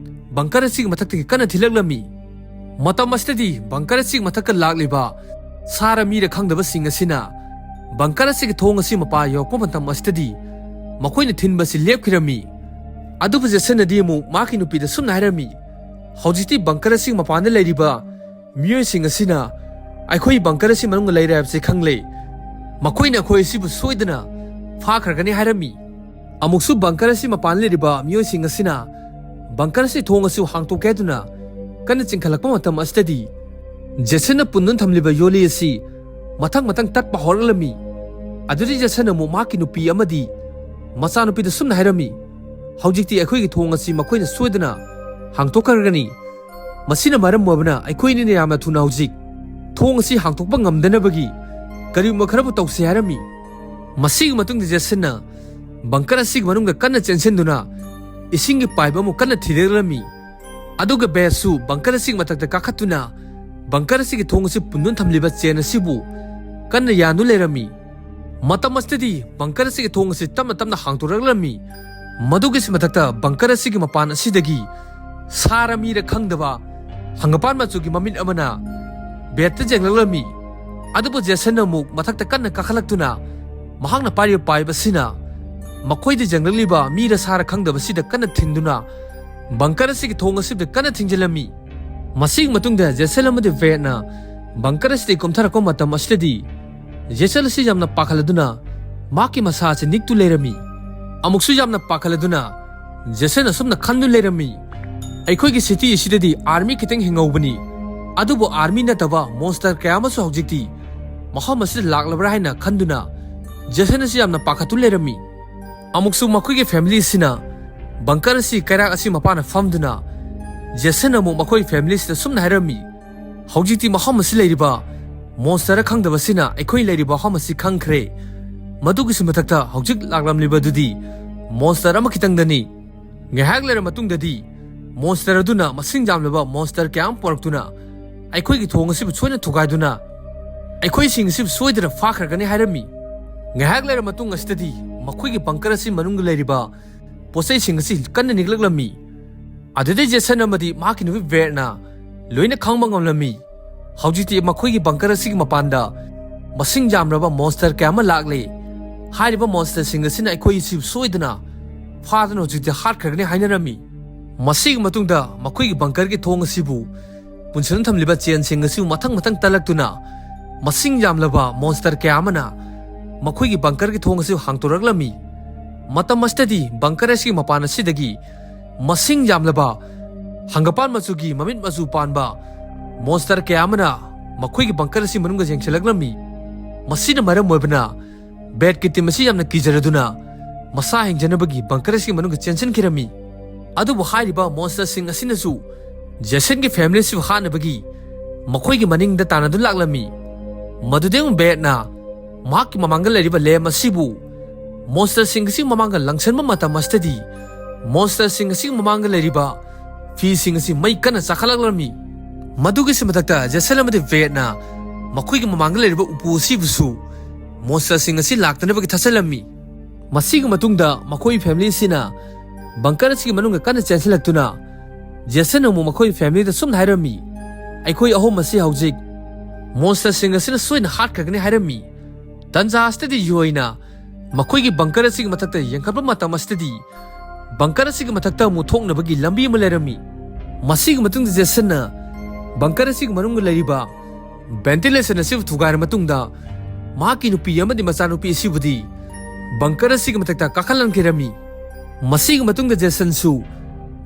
ꯕꯪꯀꯔ ꯑꯁꯤꯒꯤ ꯃꯊꯛꯇꯒꯤ ꯀꯟꯅ ꯊꯤꯜꯂꯛꯂꯝꯃꯤ꯫ ꯃꯇꯝ ꯑꯁꯤꯗꯗꯤ ꯕꯪꯀꯔ ꯑꯁꯤꯒꯤ ꯃꯊꯛꯇ ꯂꯥꯛꯂꯤꯕ ꯁꯥꯔ ꯃꯤꯔ ꯈꯪꯗꯕꯁꯤꯡ ꯑꯁꯤꯅ ꯕꯪꯀꯔ ꯑꯁꯤꯒꯤ ꯊꯣꯡ ꯑꯁꯤ ꯃꯄꯥ ꯌꯧꯔꯛꯄ ꯃꯇꯝ ꯑꯁꯤꯗꯗꯤ ꯃꯈꯣꯏꯅ ꯊꯤꯟꯕ ꯑꯁꯤ ꯂꯦꯞꯈꯤꯔꯝꯃꯤ꯫ ꯑꯗꯨꯕꯨ ꯖꯦꯁꯟꯅꯗꯤ ꯑꯃꯨꯛ ꯃꯍꯥꯛꯀꯤ ꯅꯨꯄꯤꯗ ꯁꯨꯝꯅ ꯍꯥꯏꯔꯝꯃꯤ, "ꯍꯧꯖꯤꯛꯇꯤ ꯕꯪꯀꯔ ꯑꯁꯤꯒꯤ ꯃꯄꯥꯟꯗ ꯂꯩꯔꯤꯕ ꯃꯤꯑꯣꯏꯁꯤꯡ ꯑꯁꯤꯅ ꯑꯩꯈꯣꯏ ꯕꯪꯀꯔ ꯑꯁꯤ ꯃꯅꯨꯡꯗ ꯂꯩꯔꯦ ꯍꯥꯏꯕꯁꯤ ꯈꯪꯂꯦ꯫ ꯃꯈꯣꯏꯅ ꯑꯩꯈꯣꯏ ꯑꯁꯤꯕꯨ ꯁꯣꯏꯗꯅ ꯐꯥꯈ꯭ꯔꯒꯅꯤ" ꯍꯥꯏꯔꯝꯃꯤ꯫ ꯑꯃꯨꯛꯁꯨ ꯕꯪꯀꯔ ꯑꯁꯤ ꯃꯄꯥꯟ ꯂꯩꯔꯤꯕ ꯃꯤꯑꯣꯏꯁꯤꯡ ꯑꯁꯤꯅ ꯕꯪꯀꯔ ꯑꯁꯤ ꯊꯣꯡ ꯑꯁꯤ ꯍꯥꯡꯇꯣꯛꯀꯦ ꯍꯥꯏꯗꯨꯅ ꯀꯟꯅ ꯆꯤꯡꯈꯠꯂꯛꯄ ꯃꯇꯝ ꯑꯁꯤꯗꯗꯤ, ꯖꯦꯁꯟꯅ ꯄꯨꯟꯗꯨꯅ ꯊꯝꯂꯤꯕ ꯌꯣꯂꯤ ꯑꯁꯤ ꯃꯊꯪ ꯃꯊꯪ ꯇꯠꯄ ꯍꯧꯔꯛꯂꯝꯃꯤ꯫ ꯑꯗꯨꯗꯤ ꯖꯦꯁꯟꯅ ꯑꯃꯨꯛ ꯃꯍꯥꯛꯀꯤ ꯅꯨꯄꯤ ꯑꯃꯗꯤ ꯃꯆꯥꯅꯨꯄꯤꯗ ꯁꯨꯝꯅ ꯍꯥꯏꯔꯝꯃꯤ, "ꯍꯧꯖꯤꯛꯇꯤ ꯑꯩꯈꯣꯏꯒꯤ ꯊꯣꯡ ꯑꯁꯤ ꯃꯈꯣꯏꯅ ꯁꯣꯏꯗꯅ ꯍꯥꯡꯇꯣꯛꯈ꯭ꯔꯒꯅꯤ꯫ ꯃꯁꯤꯅ ꯃꯔꯝ ꯑꯣꯏꯕꯅ ꯑꯩꯈꯣꯏ ꯑꯅꯤꯅ ꯌꯥꯝꯅ ꯊꯨꯅ ꯍꯧꯖꯤꯛ ꯊꯣꯡ ꯑꯁꯤ ꯍꯥꯡꯇꯣꯛꯄ ꯉꯝꯗꯅꯕꯒꯤ ꯀꯔꯤꯒꯨꯝꯕ ꯈꯔꯕꯨ ꯇꯧꯁꯤ" ꯍꯥꯏꯔꯝꯃꯤ꯫ ꯃꯁꯤꯒꯤ ꯃꯇꯨꯡꯗ ꯖꯦꯁꯟꯅ ꯕꯪꯀꯔ ꯑꯁꯤꯒꯤ ꯃꯅꯨꯡꯗ ꯀꯟꯅ ꯆꯦꯟꯁꯤꯟꯗꯨꯅ ꯏꯁꯤꯡꯒꯤ ꯄꯥꯏꯞ ꯑꯃꯨꯛ ꯀꯟꯅ ꯊꯤꯔꯛꯂꯝꯃꯤ꯫ ꯑꯗꯨꯒ ꯕꯦꯠꯁꯨ ꯕꯪꯀꯔ ꯑꯁꯤꯒꯤ ꯃꯊꯛꯇ ꯀꯥꯈꯠꯇꯨꯅ ꯕꯪꯀꯔ ꯑꯁꯤꯒꯤ ꯊꯣꯡ ꯑꯁꯤ ꯄꯨꯟꯗꯨꯅ ꯊꯝꯂꯤꯕ ꯆꯦꯟ ꯑꯁꯤꯕꯨ ꯀꯟꯅ ꯌꯥꯟꯗꯨꯅ ꯂꯩꯔꯝꯃꯤ꯫ ꯃꯇꯝ ꯑꯁꯤꯗꯗꯤ ꯕꯪꯀꯔ ꯑꯁꯤꯒꯤ ꯊꯣꯡ ꯑꯁꯤ ꯇꯞꯅ ꯇꯞꯅ ꯍꯥꯡꯗꯣꯔꯛꯂꯝꯃꯤ꯫ ꯃꯗꯨꯒꯤꯁꯨ ꯃꯊꯛꯇ ꯕꯪꯀꯔ ꯑꯁꯤꯒꯤ ꯃꯄꯥꯟ ꯑꯁꯤꯗꯒꯤ ꯁꯥꯔ ꯃꯤꯔ ꯈꯪꯗꯕ ꯍꯪꯒꯄꯥꯟ ꯃꯆꯨꯒꯤ ꯃꯃꯤꯠ ꯑꯃꯅ ꯕꯦꯠꯇ ꯌꯦꯡꯂꯛꯂꯝꯃꯤ꯫ ꯑꯗꯨꯕꯨ ꯖꯦꯁꯟꯅ ꯑꯃꯨꯛ ꯃꯊꯛꯇ ꯀꯟꯅ ꯀꯥꯈꯠꯂꯛꯇꯨꯅ ꯃꯍꯥꯛꯅ ꯄꯥꯏꯔꯤꯕ ꯄꯥꯏꯞ ꯑꯁꯤꯅ ꯃꯈꯣꯏꯗ ꯌꯦꯡꯂꯛꯂꯤꯕ ꯃꯤꯔ ꯁꯥꯔ ꯈꯪꯗꯕꯁꯤꯗ ꯀꯟꯅ ꯊꯤꯟꯗꯨꯅ ꯕꯪꯀꯔ ꯑꯁꯤꯒꯤ ꯊꯣꯡ ꯑꯁꯤꯗ ꯀꯟꯅ ꯊꯤꯡꯖꯤꯜꯂꯝꯃꯤ꯫ ꯃꯁꯤꯒꯤ ꯃꯇꯨꯡꯗ ꯖꯦꯁꯟ ꯑꯃꯗꯤ ꯕꯦꯠꯅ ꯕꯪꯀꯔ ꯑꯁꯤꯗꯒꯤ ꯀꯨꯝꯊꯔꯛꯄ ꯃꯇꯝ ꯑꯁꯤꯗꯗꯤ ꯖꯦꯁꯟ ꯑꯁꯤ ꯌꯥꯝꯅ ꯄꯥꯈꯠꯂꯗꯨꯅ ꯃꯍꯥꯛꯀꯤ ꯃꯁꯥ ꯑꯁꯤ ꯅꯤꯛꯇꯨ ꯂꯩꯔꯝꯃꯤ꯫ ꯑꯃꯨꯛꯁꯨ ꯌꯥꯝꯅ ꯄꯥꯈꯠꯂꯗꯨꯅ ꯖꯦꯁꯟ ꯑꯁꯨꯝꯅ ꯈꯟꯗꯨꯅ ꯂꯩꯔꯝꯃꯤ, "ꯑꯩꯈꯣꯏꯒꯤ ꯁꯤꯇꯤ ꯑꯁꯤꯗꯗꯤ ꯑꯥꯔꯃꯤ ꯈꯤꯇꯪ ꯍꯤꯡꯍꯧꯕꯅꯤ, ꯑꯗꯨꯕꯨ ꯑꯥꯔꯃꯤ ꯅꯠꯇꯕ ꯃꯣꯟꯁꯇꯔ ꯀꯌꯥ ꯑꯃꯁꯨ ꯍꯧꯖꯤꯛꯇꯤ ꯃꯐꯝ ꯑꯁꯤꯗ ꯂꯥꯛꯂꯕ꯭ꯔꯥ?" ꯍꯥꯏꯅ ꯈꯟꯗꯨꯅ ꯖꯦꯁꯟ ꯑꯁꯤ ꯌꯥꯝꯅ ꯄꯥꯈꯠꯇꯨꯅ ꯂꯩꯔꯝꯃꯤ꯫ ꯑꯃꯨꯛꯁꯨ ꯃꯈꯣꯏꯒꯤ ꯐꯦꯃꯤꯂꯤ ꯑꯁꯤꯅ ꯕꯪꯀꯔ ꯑꯁꯤ ꯀꯩꯔꯥꯛ ꯑꯁꯤ ꯃꯄꯥꯟꯗ ꯐꯝꯗꯨꯅ ꯖꯦꯁꯟ ꯑꯃꯨꯛ ꯃꯈꯣꯏ ꯐꯦꯃꯤꯂꯤ ꯑꯁꯤꯗ ꯁꯨꯝꯅ ꯍꯥꯏꯔꯝꯃꯤ, "ꯍꯧꯖꯤꯛꯇꯤ ꯃꯐꯝ ꯑꯁꯤ ꯂꯩꯔꯤꯕ ꯃꯣꯟꯁꯇꯔ ꯈꯪꯗꯕꯁꯤꯅ ꯑꯩꯈꯣꯏ ꯂꯩꯔꯤꯕ ꯃꯐꯝ ꯑꯁꯤ ꯈꯪꯈ꯭ꯔꯦ꯫ ꯃꯗꯨꯒꯤꯁꯨ ꯃꯊꯛꯇ ꯍꯧꯖꯤꯛ ꯂꯥꯛꯂꯝꯂꯤꯕꯗꯨꯗꯤ ꯃꯣꯟꯁꯇꯔ ꯑꯃꯈꯤꯇꯪꯗꯅꯤ꯫ ꯉꯥꯏꯍꯥꯛ ꯂꯩꯔ ꯃꯇꯨꯡꯗꯗꯤ ꯃꯣꯟꯁꯇꯔ ꯑꯗꯨꯅ ꯃꯁꯤꯡ ꯌꯥꯝꯂꯕ ꯃꯣꯟꯁꯇꯔ ꯀꯌꯥ ꯑꯃ ꯄꯨꯔꯛꯇꯨꯅ ꯑꯩꯈꯣꯏꯒꯤ ꯊꯣꯡ ꯑꯁꯤꯕꯨ ꯁꯣꯏꯅ ꯊꯨꯒꯥꯏꯗꯨꯅ ꯑꯩꯈꯣꯏꯁꯤꯡ ꯑꯁꯤꯕꯨ ꯁꯣꯏꯗꯅ ꯐꯥꯈ꯭ꯔꯒꯅꯤ" ꯍꯥꯏꯔꯝꯃꯤ꯫ ꯉꯥꯏꯍꯥꯛ ꯂꯩꯔ ꯃꯇꯨꯡ ꯑꯁꯤꯗꯗꯤ ꯃꯈꯣꯏꯒꯤ ꯕꯪꯀꯔ ꯑꯁꯤ ꯃꯅꯨꯡꯗ ꯂꯩꯔꯤꯕ ꯄꯣꯠꯆꯩꯁꯤꯡ ꯑꯁꯤ ꯀꯟꯅ ꯅꯤꯛꯂꯛꯂꯝꯃꯤ꯫ ꯑꯗꯨꯗꯩ ꯖꯦꯁꯟ ꯑꯃꯗꯤ ꯃꯍꯥꯛꯀꯤ ꯅꯨꯄꯤ ꯕꯦꯠꯅ ꯂꯣꯏꯅ ꯈꯪꯕ ꯉꯝꯂꯝꯃꯤ꯫ ꯍꯧꯖꯤꯛꯇꯤ ꯃꯈꯣꯏꯒꯤ ꯕꯪꯀꯔ ꯑꯁꯤꯒꯤ ꯃꯄꯥꯟꯗ ꯃꯁꯤꯡ ꯌꯥꯝꯂꯕ ꯃꯣꯟꯁꯇꯔ ꯀꯌꯥ ꯑꯃ ꯂꯥꯛꯂꯦ꯫ ꯍꯥꯏꯔꯤꯕ ꯃꯣꯟꯁꯇꯔꯁꯤꯡ ꯑꯁꯤꯅ ꯑꯩꯈꯣꯏ ꯑꯁꯤ ꯁꯣꯏꯗꯅ ꯐꯥꯗꯨꯅ ꯍꯧꯖꯤꯛꯇꯤ ꯍꯥꯠꯈ꯭ꯔꯒꯅꯤ ꯍꯥꯏꯅꯔꯝꯃꯤ꯫ ꯃꯁꯤꯒꯤ ꯃꯇꯨꯡꯗ ꯃꯈꯣꯏꯒꯤ ꯕꯪꯀꯔꯒꯤ ꯊꯣꯡ ꯑꯁꯤꯕꯨ ꯄꯨꯟꯁꯤꯟꯅ ꯊꯝꯂꯤꯕ ꯆꯦꯟꯁꯤꯡ ꯑꯁꯤꯕꯨ ꯃꯊꯪ ꯃꯊꯪ ꯇꯠꯂꯛꯇꯨꯅ ꯃꯁꯤꯡ ꯌꯥꯝꯂꯕ ꯃꯣꯟꯁꯇꯔ ꯀꯌꯥ ꯑꯃꯅ ꯃꯈꯣꯏꯒꯤ ꯕꯪꯀꯔꯒꯤ ꯊꯣꯡ ꯑꯁꯤ ꯍꯥꯡꯗꯣꯔꯛꯂꯝꯃꯤ꯫ ꯃꯇꯝ ꯑꯁꯤꯗꯗꯤ ꯕꯪꯀꯔ ꯑꯁꯤꯒꯤ ꯃꯄꯥꯟ ꯑꯁꯤꯗꯒꯤ ꯃꯁꯤꯡ ꯌꯥꯝꯂꯕ ꯍꯪꯒꯄꯥꯟ ꯃꯆꯨꯒꯤ ꯃꯃꯤꯠ ꯃꯆꯨ ꯄꯥꯟꯕ ꯃꯣꯟꯁꯇꯔ ꯀꯌꯥ ꯑꯃꯅ ꯃꯈꯣꯏꯒꯤ ꯕꯪꯀꯔ ꯑꯁꯤ ꯃꯅꯨꯡꯗ ꯌꯦꯡꯁꯤꯜꯂꯛꯂꯝꯃꯤ꯫ ꯃꯁꯤꯅ ꯃꯔꯝ ꯑꯣꯏꯕꯅ ꯕꯦꯠꯀꯤ ꯇꯤꯝ ꯑꯁꯤ ꯌꯥꯝꯅ ꯀꯤꯖꯔꯗꯨꯅ ꯃꯁꯥ ꯍꯤꯡꯖꯅꯕꯒꯤ ꯕꯪꯀꯔ ꯑꯁꯤꯒꯤ ꯃꯅꯨꯡꯗ ꯆꯦꯟꯁꯤꯟꯈꯤꯔꯝꯃꯤ꯫ ꯑꯗꯨꯕꯨ ꯍꯥꯏꯔꯤꯕ ꯃꯣꯟꯁꯇꯔꯁꯤꯡ ꯑꯁꯤꯅꯁꯨ ꯖꯦꯁꯟꯒꯤ ꯐꯦꯃꯤꯂꯤ ꯑꯁꯤꯕꯨ ꯍꯥꯠꯅꯕꯒꯤ ꯃꯈꯣꯏꯒꯤ ꯃꯅꯤꯡꯗ ꯇꯥꯟꯅꯗꯨꯅ ꯂꯥꯛꯂꯝꯃꯤ꯫ ꯃꯗꯨꯗꯒꯤ ꯕꯦꯠꯅ ꯃꯍꯥꯛꯀꯤ ꯃꯃꯥꯡꯗ ꯂꯩꯔꯤꯕ ꯂꯦꯝ ꯑꯁꯤꯕꯨ ꯃꯣꯟꯁꯇꯔꯁꯤꯡ ꯑꯁꯤꯒꯤ ꯃꯃꯥꯡꯗ ꯂꯪꯁꯤꯟꯕ ꯃꯇꯝ ꯑꯁꯤꯗꯗꯤ ꯃꯣꯟꯁꯇꯔꯁꯤꯡ ꯑꯁꯤꯒꯤ ꯃꯃꯥꯡꯗ ꯂꯩꯔꯤꯕ ꯐꯤꯁꯤꯡ ꯑꯁꯤ ꯃꯩ ꯀꯟꯅ ꯆꯥꯈꯠꯂꯛꯂꯝꯃꯤ꯫ ꯃꯗꯨꯒꯤꯁꯨ ꯃꯊꯛꯇ ꯖꯦꯁꯟ ꯑꯃꯗꯤ ꯕꯦꯠꯅ ꯃꯈꯣꯏꯒꯤ ꯃꯃꯥꯡꯗ ꯂꯩꯔꯤꯕ ꯎꯄꯨ ꯑꯁꯤꯕꯨꯁꯨ ꯃꯣꯟꯁꯇꯔꯁꯤꯡ ꯑꯁꯤ ꯂꯥꯛꯇꯅꯕꯒꯤ ꯊꯥꯖꯤꯜꯂꯝꯃꯤ꯫ ꯃꯁꯤꯒꯤ ꯃꯇꯨꯡꯗ ꯃꯈꯣꯏ ꯐꯦꯃꯤꯂꯤ ꯑꯁꯤꯅ ꯕꯪꯀꯔ ꯑꯁꯤꯒꯤ ꯃꯅꯨꯡꯗ ꯀꯟꯅ ꯆꯦꯟꯁꯤꯜꯂꯛꯇꯨꯅ ꯖꯦꯁꯟ ꯑꯃꯨꯛ ꯃꯈꯣꯏ ꯐꯦꯃꯤꯂꯤꯗ ꯁꯨꯝꯅ ꯍꯥꯏꯔꯝꯃꯤ, "ꯑꯩꯈꯣꯏ ꯑꯍꯨꯝ ꯑꯁꯤ ꯍꯧꯖꯤꯛ ꯃꯣꯟꯁꯇꯔꯁꯤꯡ ꯑꯁꯤꯅ ꯁꯣꯏꯅ ꯍꯥꯠꯈ꯭ꯔꯒꯅꯤ" ꯍꯥꯏꯔꯝꯃꯤ꯫ ꯇꯟꯖꯥ ꯑꯁꯤꯗꯗꯤ ꯌꯨꯍꯩꯅ ꯃꯈꯣꯏꯒꯤ ꯕꯪꯀꯔ ꯑꯁꯤꯒꯤ ꯃꯊꯛꯇ ꯌꯦꯡꯈꯠꯄ ꯃꯇꯝ ꯑꯁꯤꯗꯗꯤ ꯕꯪꯀꯔ ꯑꯁꯤꯒꯤ ꯃꯊꯛꯇ ꯑꯃꯨꯛ ꯊꯣꯛꯅꯕꯒꯤ ꯂꯝꯕꯤ ꯑꯃ ꯂꯩꯔꯝꯃꯤ꯫ ꯃꯁꯤꯒꯤ ꯃꯇꯨꯡꯗ ꯖꯦꯁꯟꯅ ꯕꯪꯀꯔ ꯑꯁꯤꯒꯤ ꯃꯅꯨꯡꯗ ꯂꯩꯔꯤꯕ ꯚꯦꯟꯇꯤꯂꯦꯁꯟ ꯑꯁꯤꯕꯨ ꯊꯨꯒꯥꯏꯔ ꯃꯇꯨꯡꯗ ꯃꯍꯥꯛꯀꯤ ꯅꯨꯄꯤ ꯑꯃꯗꯤ ꯃꯆꯥꯅꯨꯄꯤ ꯑꯁꯤꯕꯨꯗꯤ ꯕꯪꯀꯔ ꯑꯁꯤꯒꯤ ꯃꯊꯛꯇ ꯀꯥꯈꯠꯍꯟꯈꯤꯔꯝꯃꯤ꯫ ꯃꯁꯤꯒꯤ ꯃꯇꯨꯡꯗ ꯖꯦꯁꯟꯁꯨ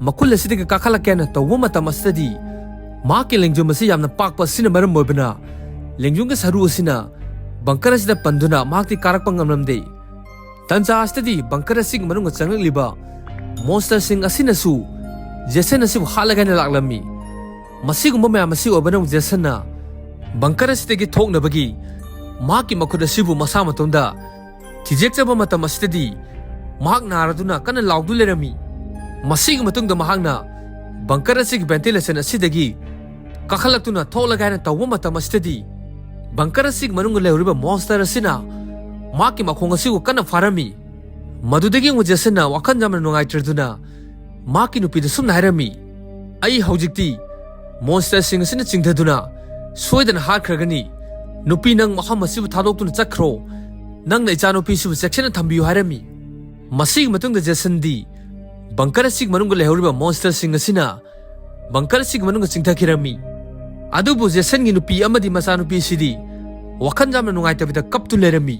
ꯃꯈꯨꯜ ꯑꯁꯤꯗꯒꯤ ꯀꯥꯈꯠꯂꯛꯀꯦꯅ ꯇꯧꯕ ꯃꯇꯝ ꯑꯁꯤꯗꯗꯤ ꯃꯍꯥꯛꯀꯤ ꯂꯦꯡꯖꯨꯝ ꯑꯁꯤ ꯌꯥꯝꯅ ꯄꯥꯛꯄ ꯑꯁꯤꯅ ꯃꯔꯝ ꯑꯣꯏꯕꯅ ꯂꯦꯡꯖꯨꯝꯒꯤ ꯁꯔꯨ ꯑꯁꯤꯅ ꯕꯪꯀꯔ ꯑꯁꯤꯗ ꯄꯟꯗꯨꯅ ꯃꯍꯥꯛꯇꯤ ꯀꯥꯔꯛꯄ ꯉꯝꯂꯝꯗꯦ꯫ ꯇꯟꯖꯥ ꯑꯁꯤꯗꯗꯤ ꯕꯪꯀꯔ ꯑꯁꯤꯒꯤ ꯃꯅꯨꯡꯗ ꯆꯪꯂꯛꯂꯤꯕ ꯃꯣꯟꯁꯇꯔꯁꯤꯡ ꯑꯁꯤꯅꯁꯨ ꯖꯦꯁꯟ ꯑꯁꯤꯕꯨ ꯍꯥꯠꯂꯒꯦꯅ ꯂꯥꯛꯂꯝꯃꯤ꯫ ꯃꯁꯤꯒꯨꯝꯕ ꯃꯌꯥꯝ ꯑꯁꯤ ꯑꯣꯏꯕꯅ ꯖꯦꯁꯟꯅ ꯕꯪꯀꯔ ꯑꯁꯤꯗꯒꯤ ꯊꯣꯛꯅꯕꯒꯤ ꯃꯍꯥꯛꯀꯤ ꯃꯈꯨꯠ ꯑꯁꯤꯕꯨ ꯃꯁꯥ ꯃꯇꯣꯝꯗ ꯊꯤꯖꯦꯛꯆꯕ ꯃꯇꯝ ꯑꯁꯤꯗꯗꯤ ꯃꯍꯥꯛ ꯅꯥꯔꯗꯨꯅ ꯀꯟꯅ ꯂꯥꯎꯗꯨꯅ ꯂꯩꯔꯝꯃꯤ꯫ ꯃꯁꯤꯒꯤ ꯃꯇꯨꯡꯗ ꯃꯍꯥꯛꯅ ꯕꯪꯀꯔ ꯑꯁꯤꯒꯤ ꯚꯦꯟꯇꯤꯂꯦꯁꯟ ꯑꯁꯤꯗꯒꯤ ꯀꯥꯈꯠꯂꯛꯇꯨꯅ ꯊꯣꯛꯂꯒꯦ ꯍꯥꯏꯅ ꯇꯧꯕ ꯃꯇꯝ ꯑꯁꯤꯗꯗꯤ ꯕꯪꯀꯔ ꯑꯁꯤꯒꯤ ꯃꯅꯨꯡꯗ ꯂꯩꯍꯧꯔꯤꯕ ꯃꯣꯟꯁꯇꯔ ꯑꯁꯤꯅ ꯃꯍꯥꯛꯀꯤ ꯃꯈꯣꯡ ꯑꯁꯤꯕꯨ ꯀꯟꯅ ꯐꯥꯔꯝꯃꯤ꯫ ꯃꯗꯨꯗꯒꯤ ꯑꯃꯨꯛ ꯖꯦꯁꯟꯅ ꯋꯥꯈꯜ ꯌꯥꯝꯅ ꯅꯨꯡꯉꯥꯏꯇ꯭ꯔꯗꯨꯅ ꯃꯍꯥꯛꯀꯤ ꯅꯨꯄꯤꯗ ꯁꯨꯝꯅ ꯍꯥꯏꯔꯝꯃꯤ, "ꯑꯩ ꯍꯧꯖꯤꯛꯇꯤ ꯃꯣꯟꯁꯇꯔꯁꯤꯡ ꯑꯁꯤꯅ ꯆꯤꯡꯊꯗꯨꯅ ꯁꯣꯏꯗꯅ ꯍꯥꯠꯈ꯭ꯔꯒꯅꯤ꯫ ꯅꯨꯄꯤ, ꯅꯪ ꯃꯐꯝ ꯑꯁꯤꯕꯨ ꯊꯥꯗꯣꯛꯇꯨꯅ ꯆꯠꯈ꯭ꯔꯣ꯫ ꯅꯪꯅ ꯏꯆꯥꯅꯨꯄꯤꯁꯤꯕꯨ ꯆꯦꯛꯁꯤꯟꯅ ꯊꯝꯕꯤꯌꯨ" ꯍꯥꯏꯔꯝꯃꯤ꯫ ꯃꯁꯤꯒꯤ ꯃꯇꯨꯡꯗ ꯖꯦꯁꯟꯗꯤ ꯕꯪꯀꯔ ꯑꯁꯤꯒꯤ ꯃꯅꯨꯡꯗ ꯂꯩꯍꯧꯔꯤꯕ ꯃꯣꯟꯁꯇꯔꯁꯤꯡ ꯑꯁꯤꯅ ꯕꯪꯀꯔ ꯑꯁꯤꯒꯤ ꯃꯅꯨꯡꯗ ꯆꯤꯡꯊꯈꯤꯔꯝꯃꯤ꯫ ꯑꯗꯨꯕꯨ ꯖꯦꯁꯟꯒꯤ ꯅꯨꯄꯤ ꯑꯃꯗꯤ ꯃꯆꯥꯅꯨꯄꯤ ꯑꯁꯤꯗꯤ ꯋꯥꯈꯜ ꯌꯥꯝꯅ ꯅꯨꯡꯉꯥꯏꯇꯕꯤꯗ ꯀꯞꯇꯨ ꯂꯩꯔꯝꯃꯤ꯫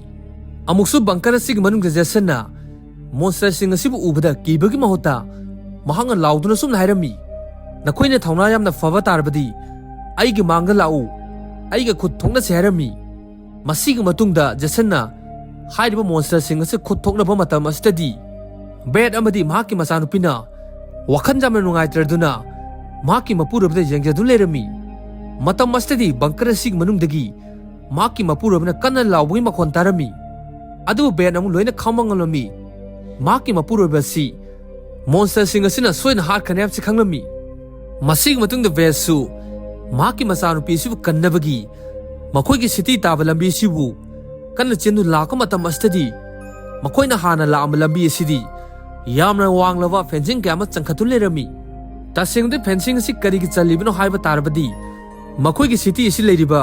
ꯑꯃꯨꯛꯁꯨ ꯕꯪꯀꯔ ꯑꯁꯤꯒꯤ ꯃꯅꯨꯡꯗ ꯖꯦꯁꯟꯅ ꯃꯣꯟꯁꯇꯔꯁꯤꯡ ꯑꯁꯤꯕꯨ ꯎꯕꯗ ꯀꯤꯕꯒꯤ ꯃꯍꯨꯠꯇ ꯃꯍꯥꯛꯅ ꯂꯥꯎꯗꯨꯅ ꯁꯨꯝꯅ ꯍꯥꯏꯔꯝꯃꯤ, "ꯅꯈꯣꯏꯅ ꯊꯧꯅꯥ ꯌꯥꯝꯅ ꯐꯕ ꯇꯥꯔꯕꯗꯤ ꯑꯩꯒꯤ ꯃꯥꯡꯗ ꯂꯥꯛꯎ, ꯑꯩꯒ ꯈꯨꯠ ꯊꯣꯛꯅꯁꯤ" ꯍꯥꯏꯔꯝꯃꯤ꯫ ꯃꯁꯤꯒꯤ ꯃꯇꯨꯡꯗ ꯖꯦꯁꯟꯅ ꯍꯥꯏꯔꯤꯕ ꯃꯣꯟꯁꯇꯔꯁꯤꯡ ꯑꯁꯤ ꯈꯨꯠ ꯊꯣꯛꯅꯕ ꯃꯇꯝ ꯑꯁꯤꯗꯗꯤ ꯕꯦꯠ ꯑꯃꯗꯤ ꯃꯍꯥꯛꯀꯤ ꯃꯆꯥꯅꯨꯄꯤꯅ ꯋꯥꯈꯜ ꯌꯥꯝꯅ ꯅꯨꯡꯉꯥꯏꯇ꯭ꯔꯗꯨꯅ ꯃꯍꯥꯛꯀꯤ ꯃꯄꯨꯔꯣꯏꯕꯗ ꯌꯦꯡꯖꯗꯨꯅ ꯂꯩꯔꯝꯃꯤ꯫ ꯃꯇꯝ ꯑꯁꯤꯗꯗꯤ ꯕꯪꯀꯔ ꯑꯁꯤꯒꯤ ꯃꯅꯨꯡꯗꯒꯤ ꯃꯍꯥꯛꯀꯤ ꯃꯄꯨꯔꯣꯏꯕꯅ ꯀꯟꯅ ꯂꯥꯎꯕꯒꯤ ꯃꯈꯣꯟ ꯇꯥꯔꯝꯃꯤ꯫ ꯑꯗꯨꯕꯨ ꯕꯦꯠ ꯑꯃꯨꯛ ꯂꯣꯏꯅ ꯈꯪꯕ ꯉꯝꯂꯝꯃꯤ꯫ ꯃꯍꯥꯛꯀꯤ ꯃꯄꯨꯔꯣꯏꯕ ꯑꯁꯤ ꯃꯣꯟꯁꯇꯔꯁꯤꯡ ꯑꯁꯤꯅ ꯁꯣꯏꯗꯅ ꯍꯥꯠꯈ꯭ꯔꯅꯤ ꯍꯥꯏꯕꯁꯤ ꯈꯪꯂꯝꯃꯤ꯫ ꯃꯁꯤꯒꯤ ꯃꯇꯨꯡꯗ ꯕꯦꯠꯁꯨ ꯃꯍꯥꯛꯀꯤ ꯃꯆꯥꯅꯨꯄꯤ ꯑꯁꯤꯕꯨ ꯀꯟꯅꯕꯒꯤ ꯃꯈꯣꯏꯒꯤ ꯁꯤꯇꯤ ꯇꯥꯕ ꯂꯝꯕꯤ ꯑꯁꯤꯕꯨ ꯀꯟꯅ ꯆꯦꯟꯗꯨꯅ ꯂꯥꯛꯄ ꯃꯇꯝ ꯑꯁꯤꯗꯗꯤ ꯃꯈꯣꯏꯅ ꯍꯥꯟꯅ ꯂꯥꯛꯂꯝꯕ ꯂꯝꯕꯤ ꯑꯁꯤꯗꯤ ꯌꯥꯝꯅ ꯋꯥꯡꯂꯕ ꯐꯦꯟꯁꯤꯡ ꯀꯌꯥ ꯑꯃ ꯆꯪꯈꯠꯇꯨꯅ ꯂꯩꯔꯝꯃꯤ꯫ ꯇꯁꯦꯡꯕꯗꯤ ꯐꯦꯟꯁꯤꯡ ꯑꯁꯤ ꯀꯔꯤꯒꯤ ꯆꯜꯂꯤꯕꯅꯣ ꯍꯥꯏꯕ ꯇꯥꯔꯕꯗꯤ ꯃꯈꯣꯏꯒꯤ ꯁꯤꯇꯤ ꯑꯁꯤ ꯂꯩꯔꯤꯕ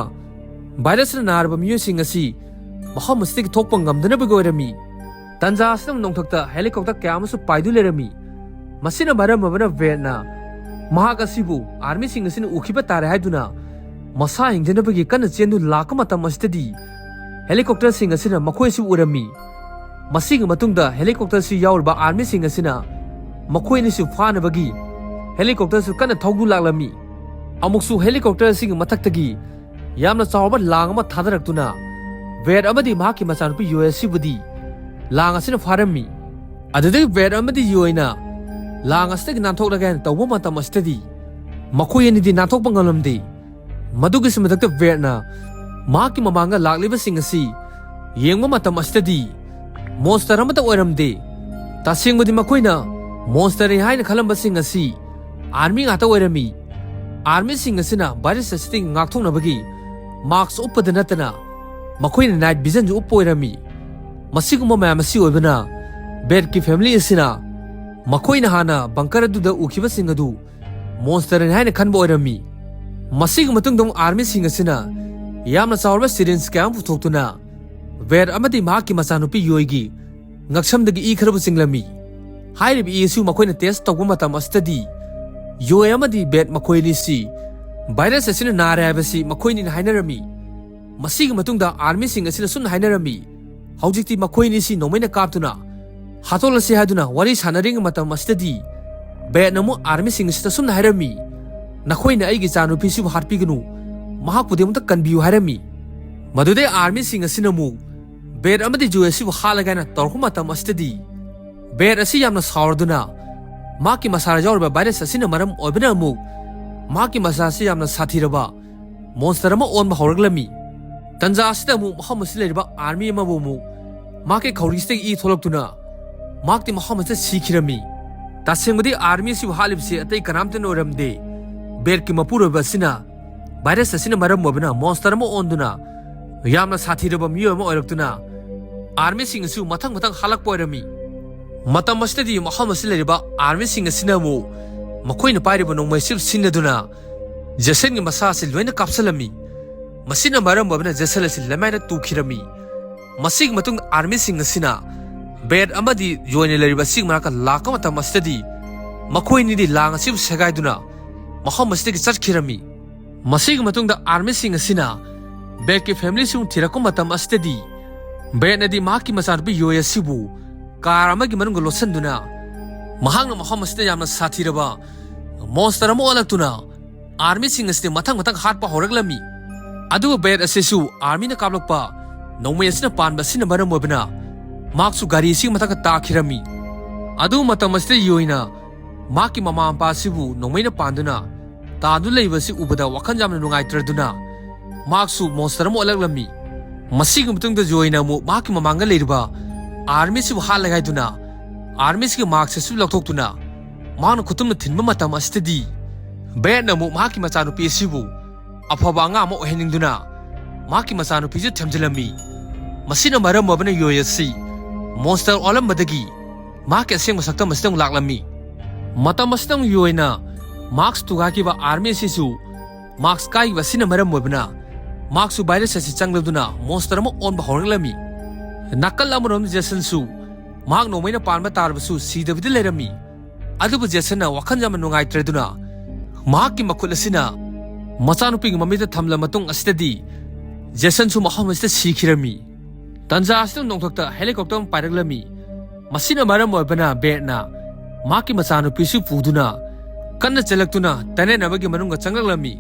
ꯚꯥꯏꯔꯁꯅ ꯅꯥꯔꯕ ꯃꯤꯑꯣꯏꯁꯤꯡ ꯑꯁꯤ ꯃꯐꯝ ꯑꯁꯤꯗꯒꯤ ꯊꯣꯛꯄ ꯉꯝꯗꯅꯕꯒꯤ ꯑꯣꯏꯔꯝꯃꯤ꯫ ꯇꯟꯖꯥ ꯑꯁꯤꯗ ꯅꯣꯡꯊꯛꯇ ꯍꯦꯂꯤꯀꯣꯞꯇꯔ ꯀꯌꯥ ꯑꯃꯁꯨ ꯄꯥꯏꯗꯨꯅ ꯂꯩꯔꯝꯃꯤ꯫ ꯃꯁꯤꯅ ꯃꯔꯝ ꯑꯣꯏꯕꯅ ꯕꯦꯠꯅ ꯃꯍꯥꯛ ꯑꯁꯤꯕꯨ ꯑꯥꯔꯃꯤꯁꯤꯡ ꯑꯁꯤꯅ ꯎꯈꯤꯕ ꯇꯥꯔꯦ ꯍꯥꯏꯗꯨꯅ ꯃꯁꯥ ꯍꯤꯡꯖꯅꯕꯒꯤ ꯀꯟꯅ ꯆꯦꯟꯗꯨꯅ ꯂꯥꯛꯄ ꯃꯇꯝ ꯑꯁꯤꯗꯗꯤ ꯍꯦꯂꯤꯀꯣꯞꯇꯔꯁꯤꯡ ꯑꯁꯤꯅ ꯃꯈꯣꯏ ꯑꯁꯤꯕꯨ ꯎꯔꯝꯃꯤ꯫ ꯃꯁꯤꯒꯤ ꯃꯇꯨꯡꯗ ꯍꯦꯂꯤꯀꯣꯞꯇꯔꯁꯤ ꯌꯥꯎꯔꯤꯕ ꯑꯥꯔꯃꯤꯁꯤꯡ ꯑꯁꯤꯅ ꯃꯈꯣꯏ ꯑꯅꯤꯁꯨ ꯐꯥꯅꯕꯒꯤ ꯍꯦꯂꯤꯀꯣꯞꯇꯔꯁꯨ ꯀꯟꯅ ꯊꯧꯗꯨꯅ ꯂꯥꯛꯂꯝꯃꯤ꯫ ꯑꯃꯨꯛꯁꯨ ꯍꯦꯂꯤꯀꯣꯞꯇꯔ ꯑꯁꯤꯒꯤ ꯃꯊꯛꯇꯒꯤ ꯌꯥꯝꯅ ꯆꯥꯎꯔꯕ ꯂꯥꯡ ꯑꯃ ꯊꯥꯗꯔꯛꯇꯨꯅ ꯕꯦꯠ ꯑꯃꯗꯤ ꯃꯍꯥꯛꯀꯤ ꯃꯆꯥꯅꯨꯄꯤ ꯌꯣꯏ ꯑꯁꯤꯕꯨꯗꯤ ꯂꯥꯡ ꯑꯁꯤꯅ ꯐꯥꯔꯝꯃꯤ꯫ ꯑꯗꯨꯗꯒꯤ ꯕꯦꯠ ꯑꯃꯗꯤ ꯌꯣꯏꯅ ꯂꯥꯡ ꯑꯁꯤꯗꯒꯤ ꯅꯥꯟꯊꯣꯛꯂꯒꯦ ꯍꯥꯏꯅ ꯇꯧꯕ ꯃꯇꯝ ꯑꯁꯤꯗꯗꯤ ꯃꯈꯣꯏ ꯑꯅꯤꯗꯤ ꯅꯥꯟꯊꯣꯛꯄ ꯉꯝꯂꯝꯗꯦ꯫ ꯃꯗꯨꯒꯤꯁꯨ ꯃꯊꯛꯇ ꯕꯦꯠꯅ ꯃꯍꯥꯛꯀꯤ ꯃꯃꯥꯡꯗ ꯂꯥꯛꯂꯤꯕꯁꯤꯡ ꯑꯁꯤ ꯌꯦꯡꯕ ꯃꯇꯝ ꯑꯁꯤꯗꯗꯤ ꯃꯣꯟꯁꯇꯔ ꯑꯃꯠꯇ ꯑꯣꯏꯔꯝꯗꯦ꯫ ꯇꯁꯦꯡꯕꯗꯤ ꯃꯈꯣꯏꯅ ꯃꯣꯟꯁꯇꯔꯅꯤ ꯍꯥꯏꯅ ꯈꯜꯂꯝꯕꯁꯤꯡ ꯑꯁꯤ ꯑꯥꯔꯃꯤ ꯉꯥꯛꯇ ꯑꯣꯏꯔꯝꯃꯤ꯫ ꯑꯥꯔꯃꯤꯁꯤꯡ ꯑꯁꯤꯅ ꯚꯥꯏꯔꯁ ꯑꯁꯤꯗꯒꯤ ꯉꯥꯛꯊꯣꯛꯅꯕꯒꯤ ꯃꯥꯛꯁ ꯎꯞꯄꯗ ꯅꯠꯇꯅ ꯃꯈꯣꯏꯅ ꯅꯥꯏꯠ ꯚꯤꯖꯟꯁꯨ ꯎꯞꯄ ꯑꯣꯏꯔꯝꯃꯤ꯫ ꯃꯁꯤꯒꯨꯝꯕ ꯃꯌꯥꯝ ꯑꯁꯤ ꯑꯣꯏꯕꯅ ꯕꯦꯠꯀꯤ ꯐꯦꯃꯤꯂꯤ ꯑꯁꯤꯅ ꯃꯈꯣꯏꯅ ꯍꯥꯟꯅ ꯕꯪꯀꯔ ꯑꯗꯨꯗ ꯎꯈꯤꯕꯁꯤꯡ ꯑꯗꯨ ꯃꯣꯟꯁꯇꯔꯅꯤ ꯍꯥꯏꯅ ꯈꯟꯕ ꯑꯣꯏꯔꯝꯃꯤ꯫ ꯃꯁꯤꯒꯤ ꯃꯇꯨꯡꯗ ꯑꯃꯨꯛ ꯑꯥꯔꯃꯤꯁꯤꯡ ꯑꯁꯤꯅ ꯌꯥꯝꯅ ꯆꯥꯎꯔꯕ ꯁꯤꯔꯤꯟꯖ ꯀꯌꯥ ꯑꯃ ꯄꯨꯊꯣꯛꯇꯨꯅ ꯕꯦꯠ ꯑꯃꯗꯤ ꯃꯍꯥꯛꯀꯤ ꯃꯆꯥꯅꯨꯄꯤ ꯌꯣꯏꯒꯤ ꯉꯛꯁꯝꯗꯒꯤ ꯏ ꯈꯔꯕꯨ ꯆꯤꯡꯂꯝꯃꯤ꯫ ꯍꯥꯏꯔꯤꯕ ꯏ ꯑꯁꯤ ꯃꯈꯣꯏꯅ ꯇꯦꯁ ꯇꯧꯕ ꯃꯇꯝ ꯑꯁꯤꯗꯗꯤ ꯌꯣꯏ ꯑꯃꯗꯤ ꯕꯦꯠ ꯃꯈꯣꯏ ꯑꯅꯤꯁꯤ ꯚꯥꯏꯔꯁ ꯑꯁꯤꯅ ꯅꯥꯔꯦ ꯍꯥꯏꯕꯁꯤ ꯃꯈꯣꯏ ꯑꯅꯤꯅ ꯍꯥꯏꯅꯔꯝꯃꯤ꯫ ꯃꯁꯤꯒꯤ ꯃꯇꯨꯡꯗ ꯑꯥꯔꯃꯤꯁꯤꯡ ꯑꯁꯤꯅ ꯁꯨꯝꯅ ꯍꯥꯏꯅꯔꯝꯃꯤ, "ꯍꯧꯖꯤꯛꯇꯤ ꯃꯈꯣꯏ ꯑꯅꯤꯁꯤ ꯅꯣꯡꯃꯩꯅ ꯀꯥꯞꯇꯨꯅ ꯍꯥꯠꯇꯣꯛꯂꯁꯤ" ꯍꯥꯏꯗꯨꯅ ꯋꯥꯔꯤ ꯁꯥꯟꯅꯔꯤꯉꯩ ꯃꯇꯝ ꯑꯁꯤꯗꯗꯤ ꯕꯦꯠꯅ ꯑꯃꯨꯛ ꯑꯥꯔꯃꯤꯁꯤꯡ ꯑꯁꯤꯗ ꯁꯨꯝꯅ ꯍꯥꯏꯔꯝꯃꯤ, "ꯅꯈꯣꯏꯅ ꯑꯩꯒꯤ ꯏꯆꯥꯅꯨꯄꯤꯁꯤꯕꯨ ꯍꯥꯠꯄꯤꯒꯅꯨ, ꯃꯍꯥꯛꯄꯨꯗꯤ ꯑꯃꯨꯛꯇ ꯀꯟꯕꯤꯌꯨ" ꯍꯥꯏꯔꯝꯃꯤ꯫ ꯃꯗꯨꯗꯩ ꯑꯥꯔꯃꯤꯁꯤꯡ ꯑꯁꯤꯅ ꯑꯃꯨꯛ ꯕꯦꯠ ꯑꯃꯗꯤ ꯖꯣꯏ ꯑꯁꯤꯕꯨ ꯍꯥꯠꯂꯒꯦ ꯍꯥꯏꯅ ꯇꯧꯔꯛꯄ ꯃꯇꯝ ꯑꯁꯤꯗꯗꯤ, ꯕꯦꯠ ꯑꯁꯤ ꯌꯥꯝꯅ ꯁꯥꯎꯔꯗꯨꯅ, ꯃꯍꯥꯛꯀꯤ ꯃꯁꯥꯗ ꯌꯥꯎꯔꯤꯕ ꯚꯥꯏꯔꯁ ꯑꯁꯤꯅ ꯃꯔꯝ ꯑꯣꯏꯕꯅ ꯑꯃꯨꯛ ꯃꯍꯥꯛꯀꯤ ꯃꯁꯥ ꯑꯁꯤ ꯌꯥꯝꯅ ꯁꯥꯊꯤꯔꯕ ꯃꯣꯟꯁꯇꯔ ꯑꯃ ꯑꯣꯟꯕ ꯍꯧꯔꯛꯂꯝꯃꯤ꯫ ꯇꯟꯖꯥ ꯑꯁꯤꯗ ꯑꯃꯨꯛ ꯃꯐꯝ ꯑꯁꯤꯗ ꯂꯩꯔꯤꯕ ꯑꯥꯔꯃꯤ ꯑꯃꯕꯨ ꯑꯃꯨꯛ ꯃꯍꯥꯛꯀꯤ ꯈꯧꯔꯤꯁꯤꯗꯒꯤ ꯏ ꯊꯣꯛꯂꯛꯇꯨꯅ ꯃꯍꯥꯛꯇꯤ ꯃꯐꯝ ꯑꯁꯤꯗ ꯁꯤꯈꯤꯔꯝꯃꯤ꯫ ꯇꯁꯦꯡꯕꯗꯤ ꯑꯥꯔꯃꯤ ꯑꯁꯤꯕꯨ ꯍꯥꯠꯂꯤꯕꯁꯤ ꯑꯇꯩ ꯀꯅꯥꯝꯇꯅ ꯑꯣꯏꯔꯝꯗꯦ꯫ ꯕꯦꯠꯀꯤ ꯃꯄꯨꯔꯣꯏꯕ ꯑꯁꯤꯅ ꯚꯥꯏꯔꯁ ꯑꯁꯤꯅ ꯃꯔꯝ ꯑꯣꯏꯕꯅ ꯃꯣꯟꯁꯇꯔ ꯑꯃ ꯑꯣꯟꯗꯨꯅ ꯌꯥꯝꯅ ꯁꯥꯊꯤꯔꯕ ꯃꯤꯑꯣꯏ ꯑꯃ ꯑꯣꯏꯔꯛꯇꯨꯅ ꯑꯥꯔꯃꯤꯁꯤꯡ ꯑꯁꯤꯕꯨ ꯃꯊꯪ ꯃꯊꯪ ꯍꯥꯠꯂꯛꯄ ꯑꯣꯏꯔꯝꯃꯤ꯫ ꯃꯇꯝ ꯑꯁꯤꯗꯗꯤ ꯃꯐꯝ ꯑꯁꯤꯗ ꯂꯩꯔꯤꯕ ꯑꯥꯔꯃꯤꯁꯤꯡ ꯑꯁꯤꯅ ꯑꯃꯨꯛ ꯃꯈꯣꯏꯅ ꯄꯥꯏꯔꯤꯕ ꯅꯣꯡꯃꯩ ꯑꯁꯤ ꯁꯤꯖꯤꯟꯅꯗꯨꯅ ꯖꯦꯁꯟꯒꯤ ꯃꯁꯥ ꯑꯁꯤ ꯂꯣꯏꯅ ꯀꯥꯞꯁꯤꯜꯂꯝꯃꯤ꯫ ꯃꯁꯤꯅ ꯃꯔꯝ ꯑꯣꯏꯕꯅ ꯖꯦꯁꯟ ꯑꯁꯤ ꯂꯃꯥꯏꯅ ꯇꯨꯈꯤꯔꯝꯃꯤ꯫ ꯃꯁꯤꯒꯤ ꯃꯇꯨꯡꯗ ꯑꯥꯔꯃꯤꯁꯤꯡ ꯑꯁꯤꯅ ꯕꯦꯠ ꯑꯃꯗꯤ ꯖꯣꯏꯅ ꯂꯩꯔꯤꯕ ꯑꯁꯤꯒꯤ ꯃꯅꯥꯛꯇ ꯂꯥꯛꯄ ꯃꯇꯝ ꯑꯁꯤꯗꯗꯤ ꯃꯈꯣꯏ ꯑꯅꯤꯗꯤ ꯂꯥꯡ ꯑꯁꯤꯕꯨ ꯁꯦꯒꯥꯏꯗꯨꯅ ꯃꯐꯝ ꯑꯁꯤꯗꯒꯤ ꯆꯠꯈꯤꯔꯝꯃꯤ꯫ ꯃꯁꯤꯒꯤ ꯃꯇꯨꯡꯗ ꯑꯥꯔꯃꯤꯁꯤꯡ ꯑꯁꯤꯅ ꯕꯦꯠꯀꯤ ꯐꯦꯃꯤꯂꯤꯁꯤꯡ ꯊꯤꯔꯛꯄ ꯃꯇꯝ ꯑꯁꯤꯗꯗꯤ ꯕꯦꯠꯅꯗꯤ ꯃꯍꯥꯛꯀꯤ ꯃꯆꯥꯅꯨꯄꯤ ꯌꯣꯏ ꯑꯁꯤꯕꯨ ꯀꯥꯔ ꯑꯃꯒꯤ ꯃꯅꯨꯡꯗ ꯂꯣꯠꯁꯤꯟꯗꯨꯅ ꯃꯍꯥꯛꯅ ꯃꯐꯝ ꯑꯁꯤꯗ ꯌꯥꯝꯅ ꯁꯥꯊꯤꯔꯕ ꯃꯣꯟꯁꯇꯔ ꯑꯃ ꯑꯣꯜꯂꯛꯇꯨꯅ ꯑꯥꯔꯃꯤꯁꯤꯡ ꯑꯁꯤꯗꯤ ꯃꯊꯪ ꯃꯊꯪ ꯍꯥꯠꯄ ꯍꯧꯔꯛꯂꯝꯃꯤ꯫ ꯑꯗꯨꯕꯨ ꯕꯦꯠ ꯑꯁꯤꯁꯨ ꯑꯥꯔꯃꯤꯅ ꯀꯥꯞꯂꯛꯄ ꯅꯣꯡꯃꯩ ꯑꯁꯤꯅ ꯄꯥꯟꯕ ꯑꯁꯤꯅ ꯃꯔꯝ ꯑꯣꯏꯕꯅ ꯃꯍꯥꯛꯁꯨ ꯒꯥꯔꯤ ꯑꯁꯤꯒꯤ ꯃꯊꯛꯇ ꯇꯥꯈꯤꯔꯝꯃꯤ꯫ ꯑꯗꯨ ꯃꯇꯝ ꯑꯁꯤꯗ ꯌꯣꯏꯅ ꯃꯍꯥꯛꯀꯤ ꯃꯃꯥ ꯃꯄꯥ ꯑꯁꯤꯕꯨ ꯅꯣꯡꯃꯩꯅ ꯄꯥꯟꯗꯨꯅ ꯇꯥꯗꯨꯅ ꯂꯩꯕ ꯑꯁꯤ ꯎꯕꯗ ꯋꯥꯈꯜ ꯌꯥꯝꯅ ꯅꯨꯡꯉꯥꯏꯇ꯭ꯔꯗꯨꯅ ꯃꯍꯥꯛꯁꯨ ꯃꯣꯟꯁꯇꯔ ꯑꯃ ꯑꯣꯜꯂꯛꯂꯝꯃꯤ꯫ ꯃꯁꯤꯒꯤ ꯃꯇꯨꯡꯗ ꯖꯣꯏꯅ ꯑꯃꯨꯛ ꯃꯍꯥꯛꯀꯤ ꯃꯃꯥꯡꯗ ꯂꯩꯔꯤꯕ ꯑꯥꯔꯃꯤꯁꯤꯕꯨ ꯍꯥꯠꯂꯒꯦ ꯍꯥꯏꯗꯨꯅ ꯑꯥꯔꯃꯤꯁꯤꯒꯤ ꯃꯥꯛꯁ ꯑꯁꯤꯕꯨ ꯂꯧꯊꯣꯛꯇꯨꯅ ꯃꯍꯥꯛꯅ ꯈꯨꯇꯨꯝꯅ ꯊꯤꯟꯕ ꯃꯇꯝ ꯑꯁꯤꯗꯗꯤ ꯕꯦꯠꯅ ꯑꯃꯨꯛ ꯃꯍꯥꯛꯀꯤ ꯃꯆꯥꯅꯨꯄꯤ ꯑꯁꯤꯕꯨ ꯑꯐꯕ ꯑꯉꯥꯡ ꯑꯃ ꯑꯣꯏꯍꯟꯅꯤꯡꯗꯨꯅ ꯃꯍꯥꯛꯀꯤ ꯃꯆꯥꯅꯨꯄꯤꯁꯨ ꯊꯦꯝꯖꯤꯜꯂꯝꯃꯤ꯫ ꯃꯁꯤꯅ ꯃꯔꯝ ꯑꯣꯏꯕꯅ ꯌꯣꯏ ꯑꯁꯤ ꯃꯣꯟꯁꯇꯔ ꯑꯣꯜꯂꯝꯕꯗꯒꯤ ꯃꯍꯥꯛꯀꯤ ꯑꯁꯦꯡꯕ ꯁꯛꯇꯝ ꯑꯁꯤꯗ ꯑꯃꯨꯛ ꯂꯥꯛꯂꯝꯃꯤ꯫ ꯃꯇꯝ ꯑꯁꯤꯗ ꯑꯃꯨꯛ ꯌꯣꯏꯅ ꯃꯥꯛꯁ ꯊꯨꯒꯥꯏꯈꯤꯕ ꯑꯥꯔꯃꯤ ꯑꯁꯤꯁꯨ ꯃꯥꯛꯁ ꯀꯥꯏꯈꯤꯕ ꯑꯁꯤꯅ ꯃꯔꯝ ꯑꯣꯏꯕꯅ ꯃꯥꯛꯁꯁꯨ ꯚꯥꯏꯔꯁ ꯑꯁꯤ ꯆꯪꯂꯗꯨꯅ ꯃꯣꯟꯁꯇꯔ ꯑꯃ ꯑꯣꯟꯕ ꯍꯧꯔꯛꯂꯝꯃꯤ꯫ ꯅꯥꯀꯜ ꯑꯃꯔꯣꯝꯗ ꯖꯦꯁꯟꯁꯨ ꯃꯍꯥꯛ ꯅꯣꯡꯃꯩꯅ ꯄꯥꯟꯕ ꯇꯥꯔꯕꯁꯨ ꯁꯤꯗꯕꯤꯗ ꯂꯩꯔꯝꯃꯤ꯫ ꯑꯗꯨꯕꯨ ꯖꯦꯁꯟꯅ ꯋꯥꯈꯜ ꯌꯥꯝꯅ ꯅꯨꯡꯉꯥꯏꯇ꯭ꯔꯗꯨꯅ ꯃꯍꯥꯛꯀꯤ ꯃꯈꯨꯠ ꯑꯁꯤꯅ ꯃꯆꯥꯅꯨꯄꯤꯒꯤ ꯃꯃꯤꯠꯇ ꯊꯝꯂ ꯃꯇꯨꯡ ꯑꯁꯤꯗꯗꯤ ꯖꯦꯁꯟꯁꯨ ꯃꯐꯝ ꯑꯁꯤꯗ ꯁꯤꯈꯤꯔꯝꯃꯤ꯫ ꯇꯟꯖꯥ ꯑꯁꯤꯗ ꯅꯣꯡꯊꯛꯇ ꯍꯦꯂꯤꯀꯣꯞꯇꯔ ꯑꯃ ꯄꯥꯏꯔꯛꯂꯝꯃꯤ꯫ ꯃꯁꯤꯅ ꯃꯔꯝ ꯑꯣꯏꯕꯅ ꯕꯦꯠꯅ ꯃꯍꯥꯛꯀꯤ ꯃꯆꯥꯅꯨꯄꯤꯁꯨ ꯄꯨꯗꯨꯅ ꯀꯟꯅ ꯆꯦꯜꯂꯛꯇꯨꯅ tunnel ꯑꯃꯒꯤ ꯃꯅꯨꯡꯗ ꯆꯪꯂꯛꯂꯝꯃꯤ꯫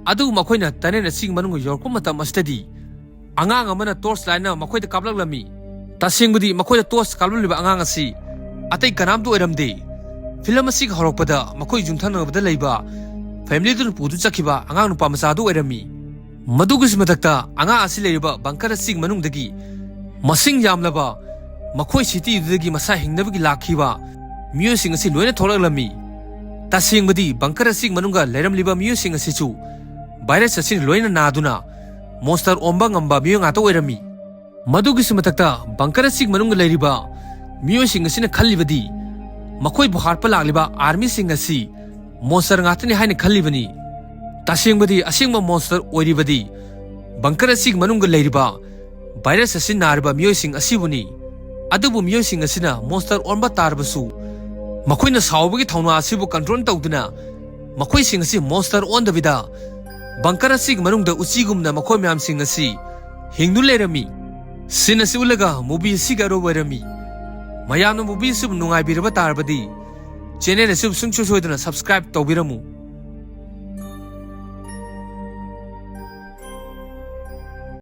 ꯑꯗꯨꯕꯨ ꯃꯈꯣꯏꯅ tunnel ꯑꯁꯤꯒꯤ ꯃꯅꯨꯡꯗ ꯌꯧꯔꯛꯄ ꯃꯇꯝ ꯑꯁꯤꯗꯗꯤ ꯑꯉꯥꯡ ꯑꯃꯅ torch light ꯅ ꯃꯈꯣꯏꯗ ꯀꯥꯞꯂꯛꯂꯝꯃꯤ꯫ ꯇꯁꯦꯡꯕꯗꯤ ꯃꯈꯣꯏꯗ torch ꯀꯥꯞꯂꯝꯂꯤꯕ ꯑꯉꯥꯡ ꯑꯁꯤ ꯑꯇꯩ ꯀꯅꯥꯝꯇ ꯑꯣꯏꯔꯝꯗꯦ꯫ Film ꯑꯁꯤꯒꯤ ꯍꯧꯔꯛꯄꯗ ꯃꯈꯣꯏ ꯌꯨꯝꯊꯪꯅꯕꯗ ꯂꯩꯕ family ꯗꯨꯅ ꯄꯨꯗꯨꯅ ꯆꯠꯈꯤꯕ ꯑꯉꯥꯡ ꯅꯨꯄꯥ ꯃꯆꯥꯗꯨ ꯑꯣꯏꯔꯝꯃꯤ꯫ ꯃꯗꯨꯒꯤꯁꯨ ꯃꯊꯛꯇ ꯑꯉꯥꯡ ꯑꯁꯤ ꯂꯩꯔꯤꯕ bunker ꯑꯁꯤꯒꯤ ꯃꯅꯨꯡꯗꯒꯤ ꯃꯁꯤꯡ ꯌꯥꯝꯂꯕ ꯃꯈꯣꯏ city ꯗꯨꯗꯒꯤ ꯃꯁꯥ ꯍꯤꯡꯅꯕꯒꯤ ꯂꯥꯛꯈꯤꯕ ꯃꯤꯑꯣꯏꯁꯤꯡ ꯑꯁꯤ ꯂꯣꯏꯅ ꯊꯣꯛꯂꯛꯂꯝꯃꯤ꯫ ꯇꯁꯦꯡꯕꯗꯤ bunker ꯑꯁꯤꯒꯤ ꯃꯅꯨꯡꯗ ꯂꯩꯔꯝꯂꯤꯕ ꯃꯤꯑꯣꯏꯁꯤꯡ ꯑꯁꯤꯁꯨ virus ꯑꯁꯤꯅ ꯂꯣꯏꯅ ꯅꯥꯗꯨꯅ monster ꯑꯣꯟꯕ ꯉꯝꯕ ꯃꯤꯑꯣꯏ ꯉꯥꯛꯇ ꯑꯣꯏꯔꯝꯃꯤ꯫ ꯃꯗꯨꯒꯤꯁꯨ ꯃꯊꯛꯇ bunker ꯑꯁꯤꯒꯤ ꯃꯅꯨꯡꯗ ꯂꯩꯔꯤꯕ ꯃꯤꯑꯣꯏꯁꯤꯡ ꯑꯁꯤꯅ ꯈꯜꯂꯤꯕꯗꯤ ꯃꯈꯣꯏꯕꯨ ꯍꯥꯠꯄ ꯂꯥꯛꯂꯤꯕ army ꯁꯤꯡ ꯑꯁꯤ monster ꯉꯥꯛꯇꯅꯤ ꯍꯥꯏꯅ ꯈꯜꯂꯤꯕꯅꯤ꯫ ꯇꯁꯦꯡꯕꯗꯤ ꯑꯁꯦꯡꯕ monster ꯑꯣꯏꯔꯤꯕꯗꯤ bunker ꯑꯁꯤꯒꯤ ꯃꯅꯨꯡꯗ ꯂꯩꯔꯤꯕ virus ꯑꯁꯤ ꯅꯥꯔꯤꯕ ꯃꯤꯑꯣꯏꯁꯤꯡ ꯑꯁꯤꯕꯨꯅꯤ꯫ ꯑꯗꯨꯕꯨ ꯃꯤꯑꯣꯏꯁꯤꯡ ꯑꯁꯤꯅ monster ꯑꯣꯟꯕ ꯇꯥꯔꯕꯁꯨ ꯃꯈꯣꯏꯅ ꯁꯥꯎꯕꯒꯤ ꯊꯧꯅꯥ ꯑꯁꯤꯕꯨ control ꯇꯧꯗꯨꯅ ꯃꯈꯣꯏꯁꯤꯡ ꯑꯁꯤ monster ꯑꯣꯟꯗꯕꯤꯗ bunker ꯑꯁꯤꯒꯤ ꯃꯅꯨꯡꯗ ꯎꯆꯤꯒꯨꯝꯅ ꯃꯈꯣꯏ ꯃꯌꯥꯝꯁꯤꯡ ꯑꯁꯤ ꯍꯤꯡꯗꯨꯅ ꯂꯩꯔꯝꯃꯤ꯫ Scene ꯑꯁꯤ ꯎꯠꯂꯒ movie ꯑꯁꯤꯒꯤ ꯑꯔꯣꯏꯕ ꯑꯣꯏꯔꯝꯃꯤ꯫ ꯃꯌꯥꯝꯅ movie ꯑꯁꯤꯕꯨ ꯅꯨꯡꯉꯥꯏꯕꯤꯔꯕ ꯇꯥꯔꯕꯗꯤ channel ꯑꯁꯤꯕꯨ ꯁꯨꯡꯁꯣꯏ ꯁꯣꯏꯗꯅ subscribe ꯇꯧꯕꯤꯔꯝꯃꯨ꯫